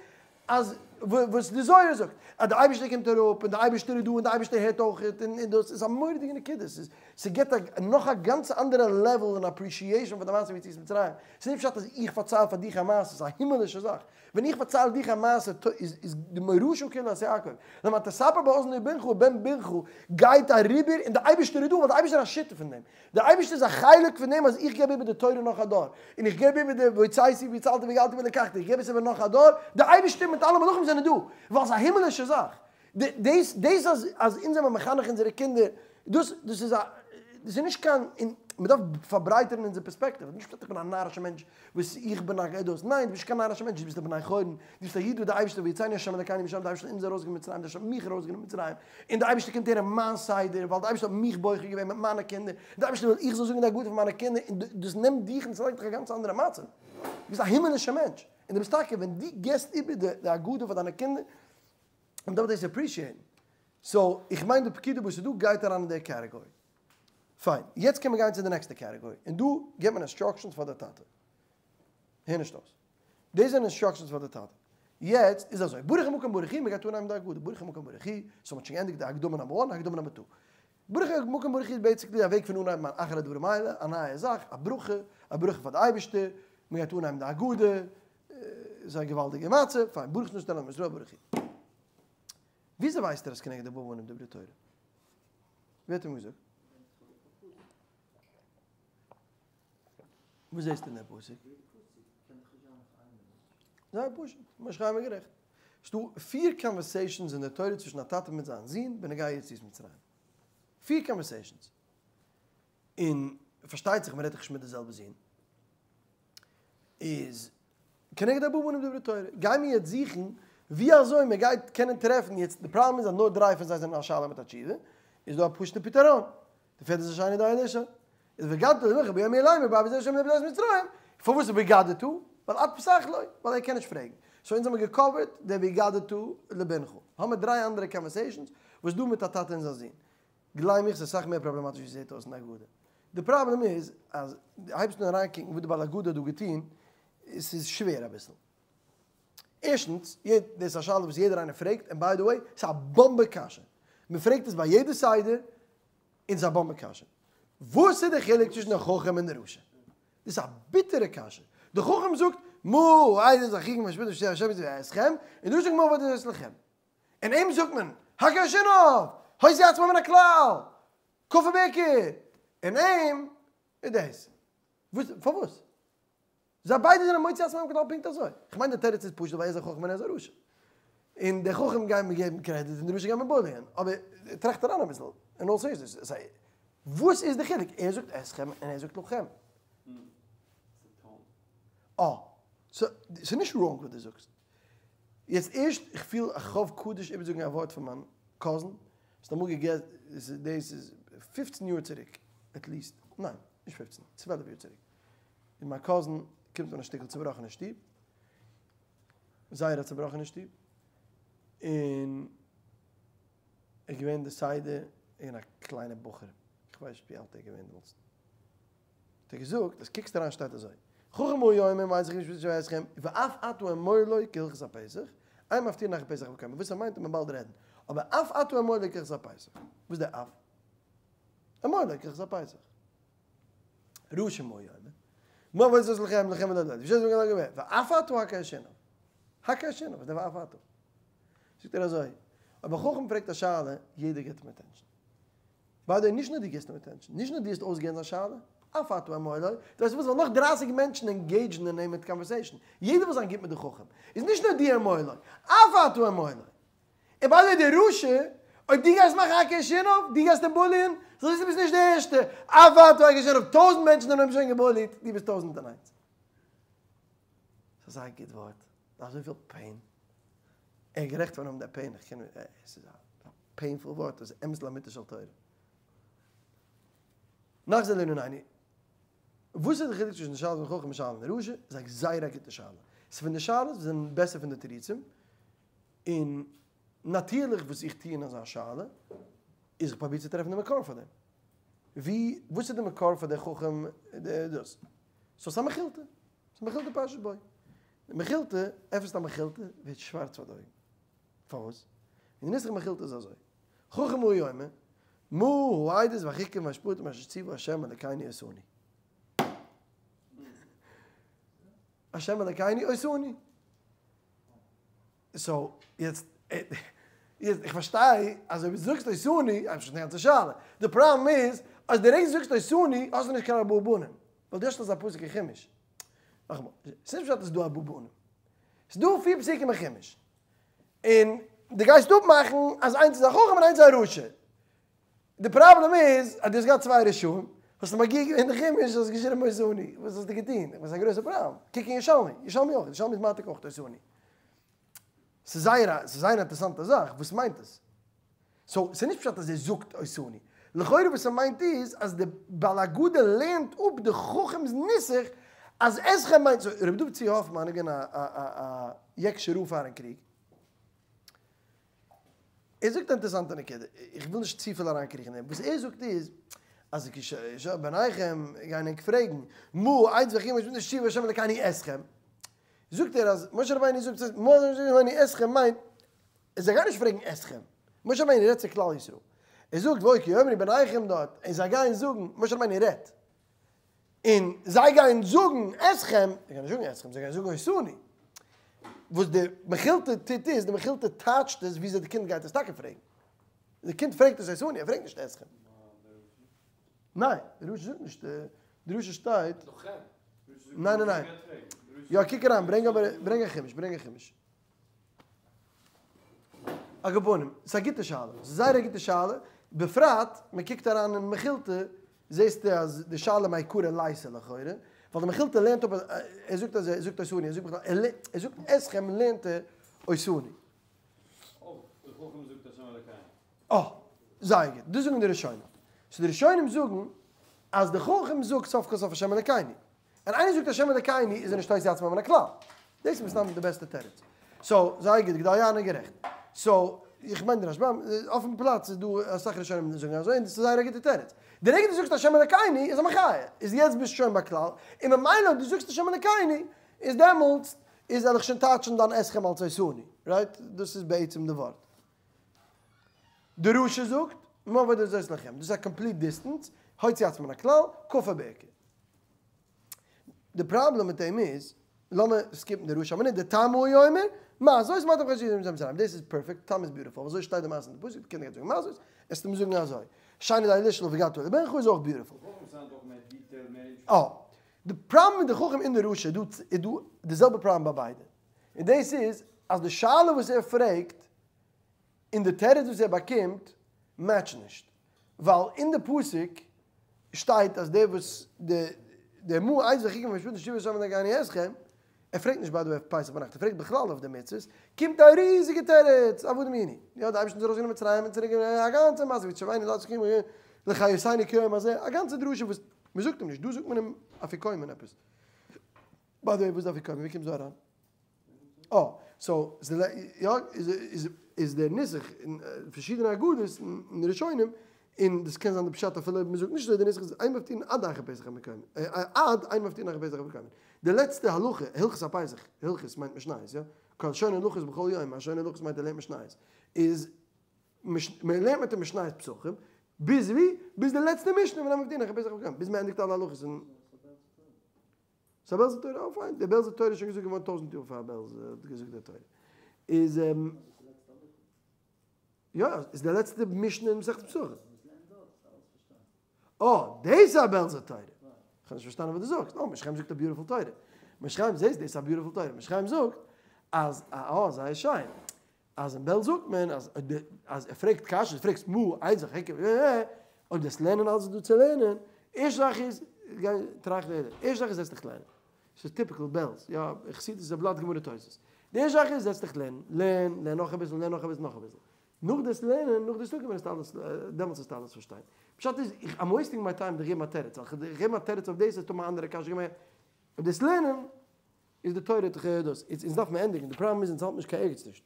אז וואס די זוהר זאגט אז די אייבערשטער קומט אראפ און די אייבערשטער איז דא און די אייבערשטער הערט אויך און דאס איז א מורא'דיגע נקודה, ס'איז ס'געבט א נאך א גאנץ אנדערע level און appreciation פאר די מעשה פון יציאת מצרים, ס'איז נישט פשט אז איך פארצייל פאר דיך א מעשה, ס'איז א הימעלישע זאך, ווען איך פארצייל דיך א מעשה איז איז די מורשה קהלת יעקב, למען תספר באזני בנך ובן בנך גייט אריבער און די אייבערשטער איז דא ווייל די אייבערשטער איז א שותף אין דעם, דער אייבערשטער איז א חלק פון דעם אז איך געב איבער די תורה נאך א דור, און איך געב איבער די והוצאתי והצלתי וגאלתי ולקחתי, איך געב עס איבער נאך א דור, דער אייבערשטער מיט אלע מלאכים זענען דא, ווייל ס'איז א הימלישע זאך. דאס דאס אז אז אונז זעמער מחנך אונזערע קינדער, דאס דאס איז א דאס איז נישט קיין, און מ'דארף פארברייטערן אונזער פערספעקטיוו, נישט פשט איך בין א נארישע מענטש וואס איך בין א דאס, ניין דו ביסט נישט קיין נארישע מענטש, דו ביסט א בני חורין, דו ביסט א איד וואס דער אייבערשטער והוציאנו ה' אלקינו משם, דער אייבערשטער האט אונז ארויסגענומען מצרים, דער אייבערשטער האט מיך ארויסגענומען מצרים, און דער אייבערשטער קומט הערן מיין סדר, ווייל דער אייבערשטער האט מיך בוחר געווען מיט מיינע קינדער, און דער אייבערשטער וויל איך זאל זאגן די הגדה פאר מיינע קינדער, און דאס נעמט דיך און ס'לייגט דיך א גאנץ אנדערע מצב, דו ביסט א הימלישער מענטש, און דו ביסט טאקע ווען דו געסט איבער די הגדה פאר דיינע קינדער, מען דארף דאס appreciate ן, so איך מיין די פקידה וואס איז דא גייט אריין אין די category. פיין, יעצט קען מען גיין צו די נעקסטע category, און דא געבט מען instructions פאר די טאטע. הער נישט אויס. דאס זענען instructions פאר די טאטע. יעצט איז אזוי, ברוך המקום ברוך הוא, מען גייט אנהייבן די הגדה, ברוך המקום ברוך הוא, so מען האט שוין געענדיגט די הקדמה number one, הקדמה number two. ברוך המקום ברוך הוא איז basically א וועג פון אנהייבן אן אחר הדברים האלה, א נייע זאך, א ברכה, א ברכה פאר די אייבערשטער, מען גייט אנהייבן די הגדה, איז א געוואלדיגע מצב, פיין, ברוך נתן לנו ישראל ברוך הוא. וויאזוי ווייסט ער אז כנגד ארבעה בנים דברה תורה? ווער האט אים געזאגט? וואס זעסטו אין דער פסוק? זייער פשוט, משה חיים איז גערעכט. ס'דא פיר conversations אין דער תורה צווישן א טאטע מיט זיין זון בנוגע יציאת מצרים. פיר conversations. און פארשטייט זיך מ'רעדט דאך נישט מיט די זעלבע זון. איז כנגד ארבעה בנים דברה תורה. גיי מיר יעצט זוכן ווי אזוי מען גייט קענען טרעפן יעצט, די פראבלעם איז אז נאר דריי פון זיי זענען א שאלה מיט א תשובה, איז דא א פשוטע פתרון, די פערטע איז שאינו יודע לשאול, איז והגדת לבנך ביום ההוא לאמר בעבור זה ה' אלקינו את מצרים, פארוואס איז והגדת? ווייל את פתח לו, ווייל ער קען נישט פרעגן. so אונז האמיר גע cover ט די והגדת לבנך. האמיר דריי אנדערע conversations וואס דא מיט א טאטע און זיין זון. גלייב מיך ס'איז אסאך מער פראבלעמאטיש ווי ס'זעט אויס אין הגדה. די פראבלעם איז אז די הייבסט אן אריינקוקן וואס די בעל הגדה האט דא געטון, ס'איז שווער אביסל. ערשטנס, דאס איז א שאלה וואס יעדער איינער פרעגט, און by the way, ס'איז א באמבע קשיא. מ'פרעגט עס ביי יעדע סדר, און ס'איז א באמבע קשיא. וואס איז די חילוק צווישן די חכם און די רשע? דאס איז א ביטערע קשיא. די חכם זאגט, מה עדות אחיכם המשפטים אשר ה' יצוה אתכם, און די רשע זאגט מה עבודת לכם. און אים זאגט מען, הקהל שיניו, הוציא עצמו מן הכלל, כפר בעיקר, און אים איז דאס. וואס? פארוואס? זיי ביידע זענען מוציא עצמם מן הכלל פונקט אזוי. כ'מיין די תירוץ איז פשוט ווייל ער איז א חכם און ער איז א רשע. און די חכם גייען מיר געבן קרעדיט און די רשע גייען מיר bully ען. אבער טראכט אריין אביסל, אין all seriousness, וואס איז די חילוק? ער זאגט אתכם און ער זאגט לכם. אה, ס'איז נישט wrong וואס דו זאגסט. יעצט ערשט, איך פיל א חוב קדוש איבערזאגן א ווארט פון מיין cousin, וואס האט אמאל געגעסט, דאס איז 15 יאר צוריק, at least, ניין, נישט 15, 12 יאר צוריק, און מיין cousin קומט פון א שטיקל צובראכענע שטוב, זייער א צובראכענע שטוב, און ער איז געווען די סדר אין א קליינע בחור, איך ווייס נישט ווי אלט ער איז געווען דעמאלטס, האט ער געזאגט אז קוקסט אריין שטייט אזוי, חכם הוא יאמר מיינט זיך נישט וואס איך ווייס ואף אתה אמור לו כהלכות הפסח, אין מפטירין אחר פסח וקיימא, וואס ער מיינט וועט מען באלד רעדן, אבער אף אתה אמור לו כהלכות הפסח, וואס איז דער אף? אמור לו כהלכות הפסח. רשע מה יאמר, מה עבודת לכם לכם ולדוד, ואף אתה הקהה שיניו, הקהה שיניו, וואס איז דער ואף אתה? זאגט ער אזוי, אויב א חכם פרעגט א שאלה, יעדער גיבט אים attention. by the way, נישט נאר דו גיבסט אים attention, נישט נאר דו האסט אויסגעהערט זיין שאלה. אף אתה אמור לו, דו ווייסט וואס, ווייל נאך דרייסיג מענטשן engage ן אין אים מיט conversation, יעדער וויל זיין גוט מיט די חכם, איז נישט נאר דו אמור לו, אף אתה אמור לו. און by the way די רשע, אויב דו גייסט מאכן א קעשינוב, דו גייסט אים bully ען, זאלסט וויסן ביסט נישט די ערשטע, אף אתה א קעשינוב, טויזענט מענטשן האבן אים שוין גע bully ט, דו ביסט 1001. ס'איז אזא גוט ווארט, אזויפיל pain. ער איז גערעכט פארן האבן די pain, איך קען, עס איז א painful ווארט, עס איז אמת לאמיתה של תורה. נחזור לענינינו, וואס איז די חילוק צווישן די שאלה פון חכם און שאלה פון רשע? איז א זייער א גוטע שאלה. ס'איז פון די שאלות וואס זענען בעסער פון די תירוצים, און נאטירליך וואס איך טוה אין אזא שאלה, איז איך פרוביר צו טרעפן די מקור פאר דעם. ווי, וואס איז די מקור פאר די חכם דאס? so ס'איז א מכילתא. ס'איז מכילתא פרשת בא. די מכילתא, עפענסט א מכילתא, ווערט שווארץ פאר די אויגן. פארוואס? און די נוסח מכילתא איז אזוי, חכם הוא אומר, מה העדות והחוקים והמשפטים אשר ציווה ה' אלקינו אותנו. ה' אלקינו אותנו. so, יעצט, יעצט, איך פארשטיי אז אויב זאגסט אותנו, האב איך שוין די גאנצע שאלה. די פראבלעם איז, אז די רגע זאגסט אותנו, האסטו נישט קיין ארבעה בנים. ווייל דו האסט אזא פסוק אין חומש. נאכאמאל, ס'איז נישט פשט אז ס'איז דא ארבעה בנים. ס'איז דא פיר פסוקים אין חומש. און דו גייסט אפמאכן אז איינס איז א חכם און איינס איז א רשע. די פראבלעם איז אז דו האסט געהאט צוויי רשעים, האסטו מגיה געווען די חומש, האסט געשריבן אותנו, וואס האסטו געטון? איך מיין ס'איז א גרויסע פראבלעם. קוק אין ירושלמי, ירושלמי אויך, ירושלמי איז מעתיק אויך אותנו. ס'איז זייער א, ס'איז זייער א אינטערעסאנטע זאך, וואס מיינט עס? so, ס'איז נישט פשט אז ער זאגט אותנו. לכאורה וואס ער מיינט איז אז די בעל הגדה לערנט אפ די חכם'ס נוסח אז אתכם מיינט, so רבי דוד צבי האפמאן איז געווען א א א יעקשער רב פארן קריג. ער זאגט א אינטערעסאנטע נקודה, איך וויל נישט צופיל אריינקריכן אין דעם, וואס ער זאגט איז אז כשבניכם גייען ענק פרעגן מה העדות והחוקים והמשפטים אשר צוה השם אלקינו אתכם, זאגט ער אז משה רבינו זאגט אז מה משה רבינו אתכם מיינט זיי גייען נישט פרעגן אתכם, משה רבינו רעדט צו כלל ישראל, ער זאגט והיה כי יאמרו בניכם דארט, און זיי גייען זאגן, משה רבינו רעדט, און זיי גייען זאגן אתכם, זיי גייען נישט זאגן אתכם, זיי גייען זאגן אותנו. וואס די מכילתא טוט איז, די מכילתא טייטשט עס וויאזוי די קינד גייט עס טאקע פרעגן. די קינד פרעגט עס אותנו, ער פרעגט נישט אתכם. ניין, די רש"י זאגט נישט, די רש"י שטייט. ניין ניין ניין. יא קוק אריין, ברענג אבער, ברענג א חומש, ברענג א חומש. על כל פנים, ס'איז א גוטע שאלה, ס'איז זייער א גוטע שאלה, בפרט מען קוקט אריין אין מכילתא זעסטו אז די שאלה מעיקרא ליתא לכאורה, ווייל די מכילתא לערנט אפ אז, ער זאגט אז ער זאגט אותנו, ער זאגט בכלל, ער זאגט אתכם לערנט ער אותנו. אויך די חכם זאגט השם אלקינו. אה, זייער גוט, דאס זאגן די ראשונים. so די ראשונים זאגן אז די חכם זאגט סוף כל סוף השם אלקינו. און איינער זאגט השם אלקינו איז ער נישט מוציא עצמו מן הכלל. דאס איז מסתם די בעסטע תירוץ. so, זייער גוט, גדלי' איז גערעכט. so, איך מיין די רשב"ם, אויפן פלאץ איז דא אסאך ראשונים וואס זאגן אזוי, און דאס איז זייער א גוטע תירוץ. די רגע דו זאגסט השם אלקינו איז א מחיה, איז יעצט ביסט שוין בכלל, און ממילא אויב דו זאגסט השם אלקינו, איז דעמאלטס איז וועל איך שוין טייטשן דיין אתכם אלס אותנו, right? דאס איז בעצם די ווארט. די רש"י זאגט, מה העדות הזאת לכם, דאס איז א complete distance, הוציא עצמו מן הכלל, כפר בעיקר. די פראבלעם מיט אים איז, לאמיר skip ן די רש"י א מינוט, די תם הוא אומר, מה זאת מה אתם חושבים מצרים, דאס איז פערפעקט, תם איז beautiful, אזוי שטייט די מעשה אין די פסוק, די קינדער גייען זאגן מה זאת, עסט אים זאגן אזוי, שאינו יודע לשאול והגדת לבנך איז אויך beautiful. אה, די פראבלעם מיט די חכם און די רשע איז דא די זעלבע פראבלעם ביי ביידע, און דאס איז אז די שאלה וואס ער פרעגט און די תירוץ וואס ער באקומט match ן נישט, ווייל אין די פסוק שטייט אז דער וואס די דער מה העדות והחוקים והמשפטים אשר צוה השם אלקינו אתכם, ער פרעגט נישט by the way אויף פסח ביינאכט, ער פרעגט בכלל אויף די מצוות, קומט א ריזיגע תירוץ, עבדים היינו, יא די אייבערשטער האט אונז ארויסגענומען מצרים און צוריק א גאנצע מעשה ויצונו לעשות לחיותנו כיום הזה, א גאנצע דרשה וואס מען זאגט אים נישט, דא זאגט מען אים אפיקומן עפעס. by the way וואס איז אפיקומן? ווי קומט דא אריין? אה, so, יא, איז דער נוסח אין פארשידענע הגדות און ראשונים, און דאס קען זיין די פשט אפילו אויב מ'זאגט נישט אזוי, די נוסח איז אין מפטירין עד אחר פסח אפיקומן, עד אין מפטירין אחר פסח אפיקומן. די לעצטע הלכה, הלכות הפסח, הלכות מיינט משניות, יא? כל השונה הלכות בכל יום, השונה הלכות מיינט ער לערנט משניות, איז מען לערנט מיט אים משניות פסחים, ביז ווי? ביז די לעצטע משנה פון אין מפטירין אחר פסח אפיקומן, ביז מ'ענדיגט אלע הלכות און. ס'איז א בעלזער תורה? אה פיין, די בעלזער תורה איז שוין געזאגט געווארן טויזנט יאר פאר בעלז האט געזאגט די תורה. איז יא, איז די לעצטע משנה אין מסכת פסחים. אה, דאס איז א בעלזער תורה. כ'האב נישט פארשטאנען וואס דו זאגסט. נא, משך חיים זאגט א beautiful תורה. משך חיים, זעסט, דאס איז א beautiful תורה. משך חיים זאגט אז, אה, זייער שיין. אז אין בעלז זאגט מען אז אז ער פרעגט קשיות, דו פרעגסט מו, איין זאך, היקף, אויב דאס לערנען אלעס איז דא צו לערנען, ערשטע זאך איז, גיי טראכט די ערשטע זאך איז זעץ דיך לערנען. ס'איז typical בעלז, יא, חסידות איז א בלאט גמרא תוס'. די ערשטע זאך איז זעץ דיך לערנען, לערן, לערן נאך אביסל, לערן נאך אביסל, נאך אביסל. נאך דאס לערנען, נאך דאס טאג וועסטו אלעס, דעמאלטס וועסטו אלעס פארשטיין. פשט איז, איך I'm wasting my time דיך געבן א תירוץ, ווייל כ'גיב א תירוץ אויף דאס, וועסטו האבן א אנדערע קשיא, אויף דאס לערנען איז די תורה דאך דאס. איצט אונז דארף מען ענדיגן, די פראבלעם איז אונז האלט נישט קיין ערגעץ נישט.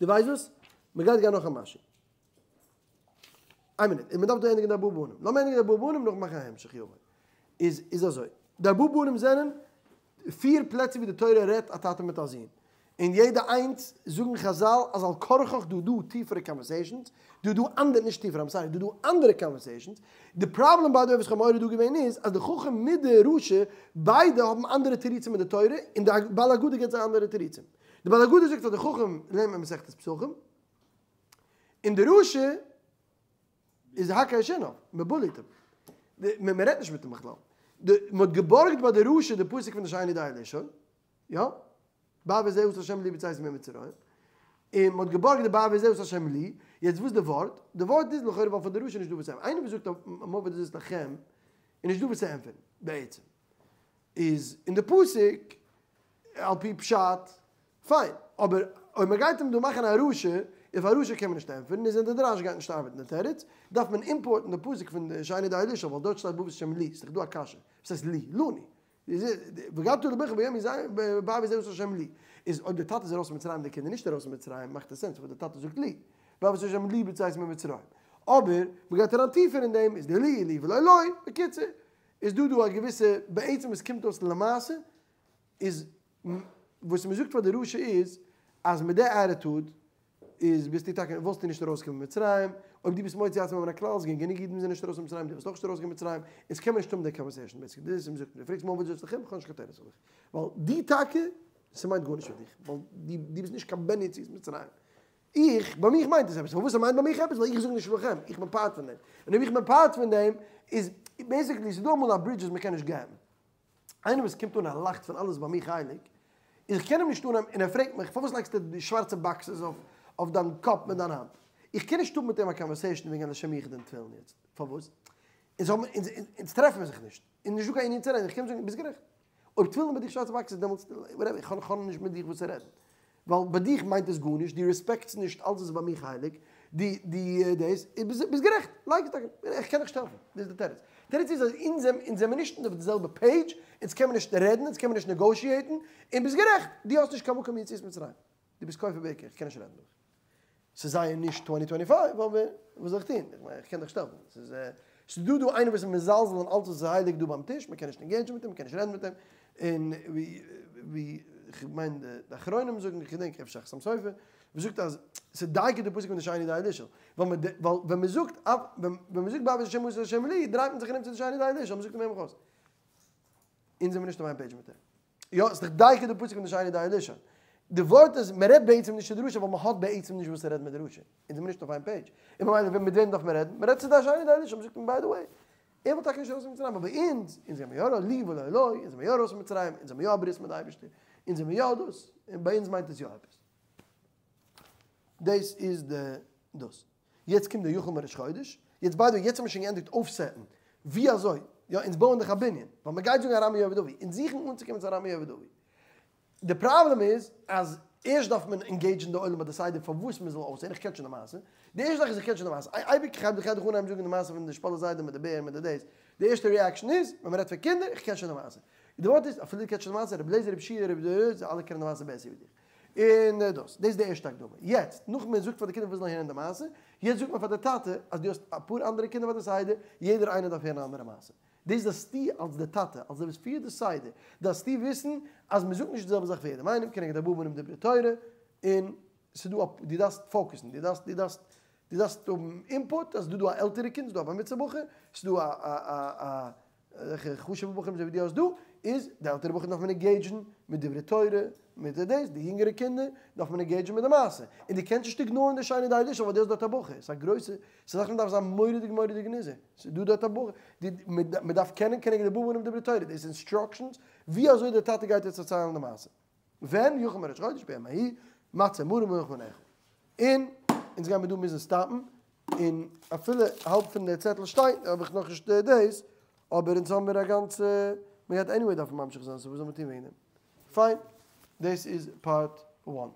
דו ווייסט וואס? מען גייט גיין נאך א משהו. איין מינוט, מען דארף דא ענדיגן די ארבעה בנים. לאמיר ענדיגן די ארבעה בנים נאך מאכן א המשך יאווער. איז איז אזוי, די ארבעה בנים זענען פיר פלעצער ווי די תורה רעדט א טאטע מיט א זון. און יעדע איינס זאגן חזל אז על כרחך דא דא טיפערע conversations, דא דא אנדערע, נישט טיפערע, I'm sorry, דא דא אנדערע conversations, די פראבלעם by the way וואס כ'האב מעורר דא געווען איז אז די חכם מיט די רשע ביידע האבן אנדערע תירוצים מיט די תורה, און די בעל הגדה גיבט זיי אנדערע תירוצים. די בעל הגדה זאגט אז די חכם לערנט מען מסכת פסחים, און די רשע איז הקהה שיניו, מען bully ט אים, מען רעדט נישט מיט אים בכלל. מען האט געבארגט ביי די רשע די פסוק פון די שאינו יודע לשאול, יא? בעבור זה עשה השם לי בצאתי ממצרים, און מ'האט געבארגט די בעבור זה עשה השם לי, יעצט וואס די ווארט? די ווארט איז לכאורה ווייל פאר די רשע איז נישט דא וואס צו ענטפערן, איינער וואס זאגט מה עבד זאת לכם איז נישט דא וואס צו ענטפערן בעצם, איז אין די פסוק על פי פשט פיין, אבער אויב מ'גייט אים דא מאכן א רשע, און פאר רשע קען מען נישט ענטפערן, איז אין די דרש גייט נישט ארבעטן די תירוץ, דארף מען import ן די פסוק פון די שאינו יודע לשאול ווייל דארט שטייט בעבור זה עשה השם לי, ס'איז דאך דא א קשיא, וואס הייסט לי? לנו. והגדת לבנך ביום בעבור זה עשה השם לי. איז אויב די טאטע איז ארויס פון מצרים די קינדער נישט ארויס פון מצרים מאכט עס sense וואס די טאטע זאגט לי. בעבור זה עשה השם לי בצאתי ממצרים. אבער מ'גייט אריין טיפער אין דעם איז די לי לי ולא לו. בקיצור איז דא דא א געוויסע בעצם וואס קומט אויס למעשה איז וואס מ'זאגט פאר די רשע איז אז מיט די attitude איז ביסטו טאקע וואלסטו נישט ארויסגעקומען ממצרים, אויב דו ביסט מוציא עצמו מן הכלל, ס'געווען גענוג אידן וואס זענען נישט ארויס פון מצרים, דו וואלסט אויך נישט ארויסגעקומען מצרים, איז קען מען נישט האבן די conversation basically, דאס איז וואס מ'זאגט, דו פרעגסט מה עבד זאת לכם, כ'האב נישט קיין תירוץ פאר דיך, ווייל דו טאקע, ס'מיינט גארנישט פאר דיך, ווייל דו ביסט נישט קיין בן יציאת מצרים, איך, ביי מיך מיינט עס עפעס, פארוואס ס'מיינט ביי מיך עפעס, ווייל איך זאג נישט לכם, איך בין part פון דעם, און אויב איך בין part פון דעם, איז basically ס'דא אמאל א bridge וואס מ'קען נישט געבן. איינער וואס קומט אן און לאכט פון אלעס ביי מיך הייליג, איך קען אים נישט אננעמען, און ער פרעגט מיך פארוואס לייגסטו די שווארצע boxes אויף דיין קאפ מיט דיין האנט? איך קען נישט האבן מיט אים א conversation וועגן לשם יחוד און תפילין יעצט, פארוואס? אונז האבן, אונז טרעפן מיר זיך נישט, און נישטא קיין ענין צו רעדן, איך קען אים זאגן ביסט גערעכט, אויב תפילין ביי דיך שווארצע boxes דעמאלטס whatever, איך האב נישט מיט דיך וואס צו רעדן. ווייל ביי דיך מיינט עס גארנישט, דו respect סט נישט אלץ וואס איז ביי מיך הייליג, דו דו דאס, ביסט גערעכט, לייג עס טאקע, איך קען דיך נישט העלפן, דאס איז די תירוץ. תירוץ איז אז אונז אונז זעמיר נישט אויף די זעלבע page, אונז קען מען נישט רעדן, אונז קען מען נישט negotiate ן, און ביסט גערעכט, דו האסט נישט קיין מקום אין יציאת מצרים, דו ביסט כופר בעיקר, איך קען נישט רעדן מיט דיך. ס'איז זייער נישט twenty twenty five, אבער וואס זאל איך טון, איך מיין איך קען דיך נישט העלפן, ס'איז ס'איז דא דא איינער וואס איז מזלזל אין אלץ וואס איז הייליג דא ביים טיש, מ'קען נישט engage ן מיט אים, מ'קען נישט רעדן מיט אים, און ווי ווי כ'מיין די אחרונים זאגן, איך געדענק אפשר חתם סופר, וואס זאגט אז ס'איז דייקא די פסוק פון די שאינו יודע לשאול, ווייל מ'ד ווייל ווען מ'זאגט אויף ווען מ'זאגט בעבור זה עשה השם לי, דרייט מען זיך ארום צו די שאינו יודע לשאול, מ'זאגט אים הער מיך אויס, אונז זעמיר נישט אויף איין page מיט אים. יא, ס'איז דאך דייקא די פסוק פון די שאינו יודע לשאול. די ווארט איז, מען רעדט בעצם נישט צו די רשע ווייל מען האט בעצם נישט וואס צו רעדן מיט די רשע. אונז זעמיר נישט אויף איין page. און ממילא ווען מיט וועם דארף מען רעדן? מען רעדט צו די שאינו יודע לשאול, מען זאגט אים by the way, ער וואלט טאקע נישט ארויס פון מצרים, אבער אונז, אונז זעמיר יא לי ולא לו, אונז זעמיר יא ארויס פון מצרים, אונז זעמיר יא א ברית מיט די אייבערשטער, אונז זעמיר יא דאס, און ביי אונז מיינט עס יא עפעס. דאס איז די דאס. יעצט קומט די יכול מראש חודש, יעצט by the way יעצט האט מען שוין געענדיגט אויפ set ן ווי אזוי, יא אונז בויען דאך א בנין, ווייל מען גייט זאגן ארמי אובד אבי, אונז זוכן אנצוקומען צו ארמי אובד אבי. די פראבלעם איז אז ערשט דארף מען engage ן די עולם ביי די סדר פארוואס מען זאל אויסהערן, איך קען שוין די מעשה, די ערשטע זאך איז איך קען שוין די מעשה, אייביג איך הייב דיך אנהייבן זאגן די מעשה פון די שפאלער זיידע מיט די בער מיט די דאס, די ערשטע reaction איז ווען מען רעדט פון קינדער, איך קען שוין די מעשה. די ווארט איז אפילו דו קענסט שוין די מעשה, רבי אליעזר רבי שיע רבי ד זיי אלע קענען די מעשה בעסער ווי דיך. און דאס, דאס איז די ערשטע הקדמה. יעצט, נאך מען זאגט פאר די קינדער וואס זאלן הערן די מעשה, יעצט זאגט מען פאר די טאטע אז דו האסט אפאר אנדערע קינדער ביי די סדר, יעדער איינער דארף הערן א אנדערע מעשה. דאס דארפסטו אלס די טאטע, אלס דער וואס פירט די סדר, דארפסטו וויסן אז מען זאגט נישט די זעלבע זאך פאר יעדעם איינעם, כנגד ארבעה בנים דברה תורה, און ס'איז דא א, דו דארפסט focus ן, דו דארפסט, דו דארפסט, דו דארפסט האבן input אז ס'איז דא דא א עלטערע קינד, ס'איז דא א בר מצוה בחור, ס'איז דא א א א א. אזעלכע חשוב'ע בחורים אזוי ווי דו האסט דא, איז די עלטערע בחורים דארף מען ענגעידזשן מיט דברי תורה, מיט די דאס, די יונגערע קינדער דארף מען ענגעידזשן מיט די מעשה, און דו קענסט נישט איגנארן די שיינע די ווייל דו האסט דארט א בחור, ס'איז א גרויסע, ס'איז זאכן מ'דארף זיין מורא'דיג מורא'דיג נזהר, ס'איז דא דארט א בחור, מ'דארף קענען כנגד די בנים דברי תורה, דאס איז אינסטראקשענס ווי אזוי דער טאטע גייט יעצט פארציילן די מעשה. ווען יחל מראש חודש ביום ההוא מצה מרור מונח לפניך. און אונז גיימיר דא מוזן סטאפן, און אפילו האלב פון די צעטל שטייט האב איך נאכנישט דאס, אבער אונז האמיר א גאנצע, מ'גייט עניוועי דארפן ממשיך זיין, סאו וואס זאל מען טון וועגן דעם? פיין, דאס איז פארט וואן.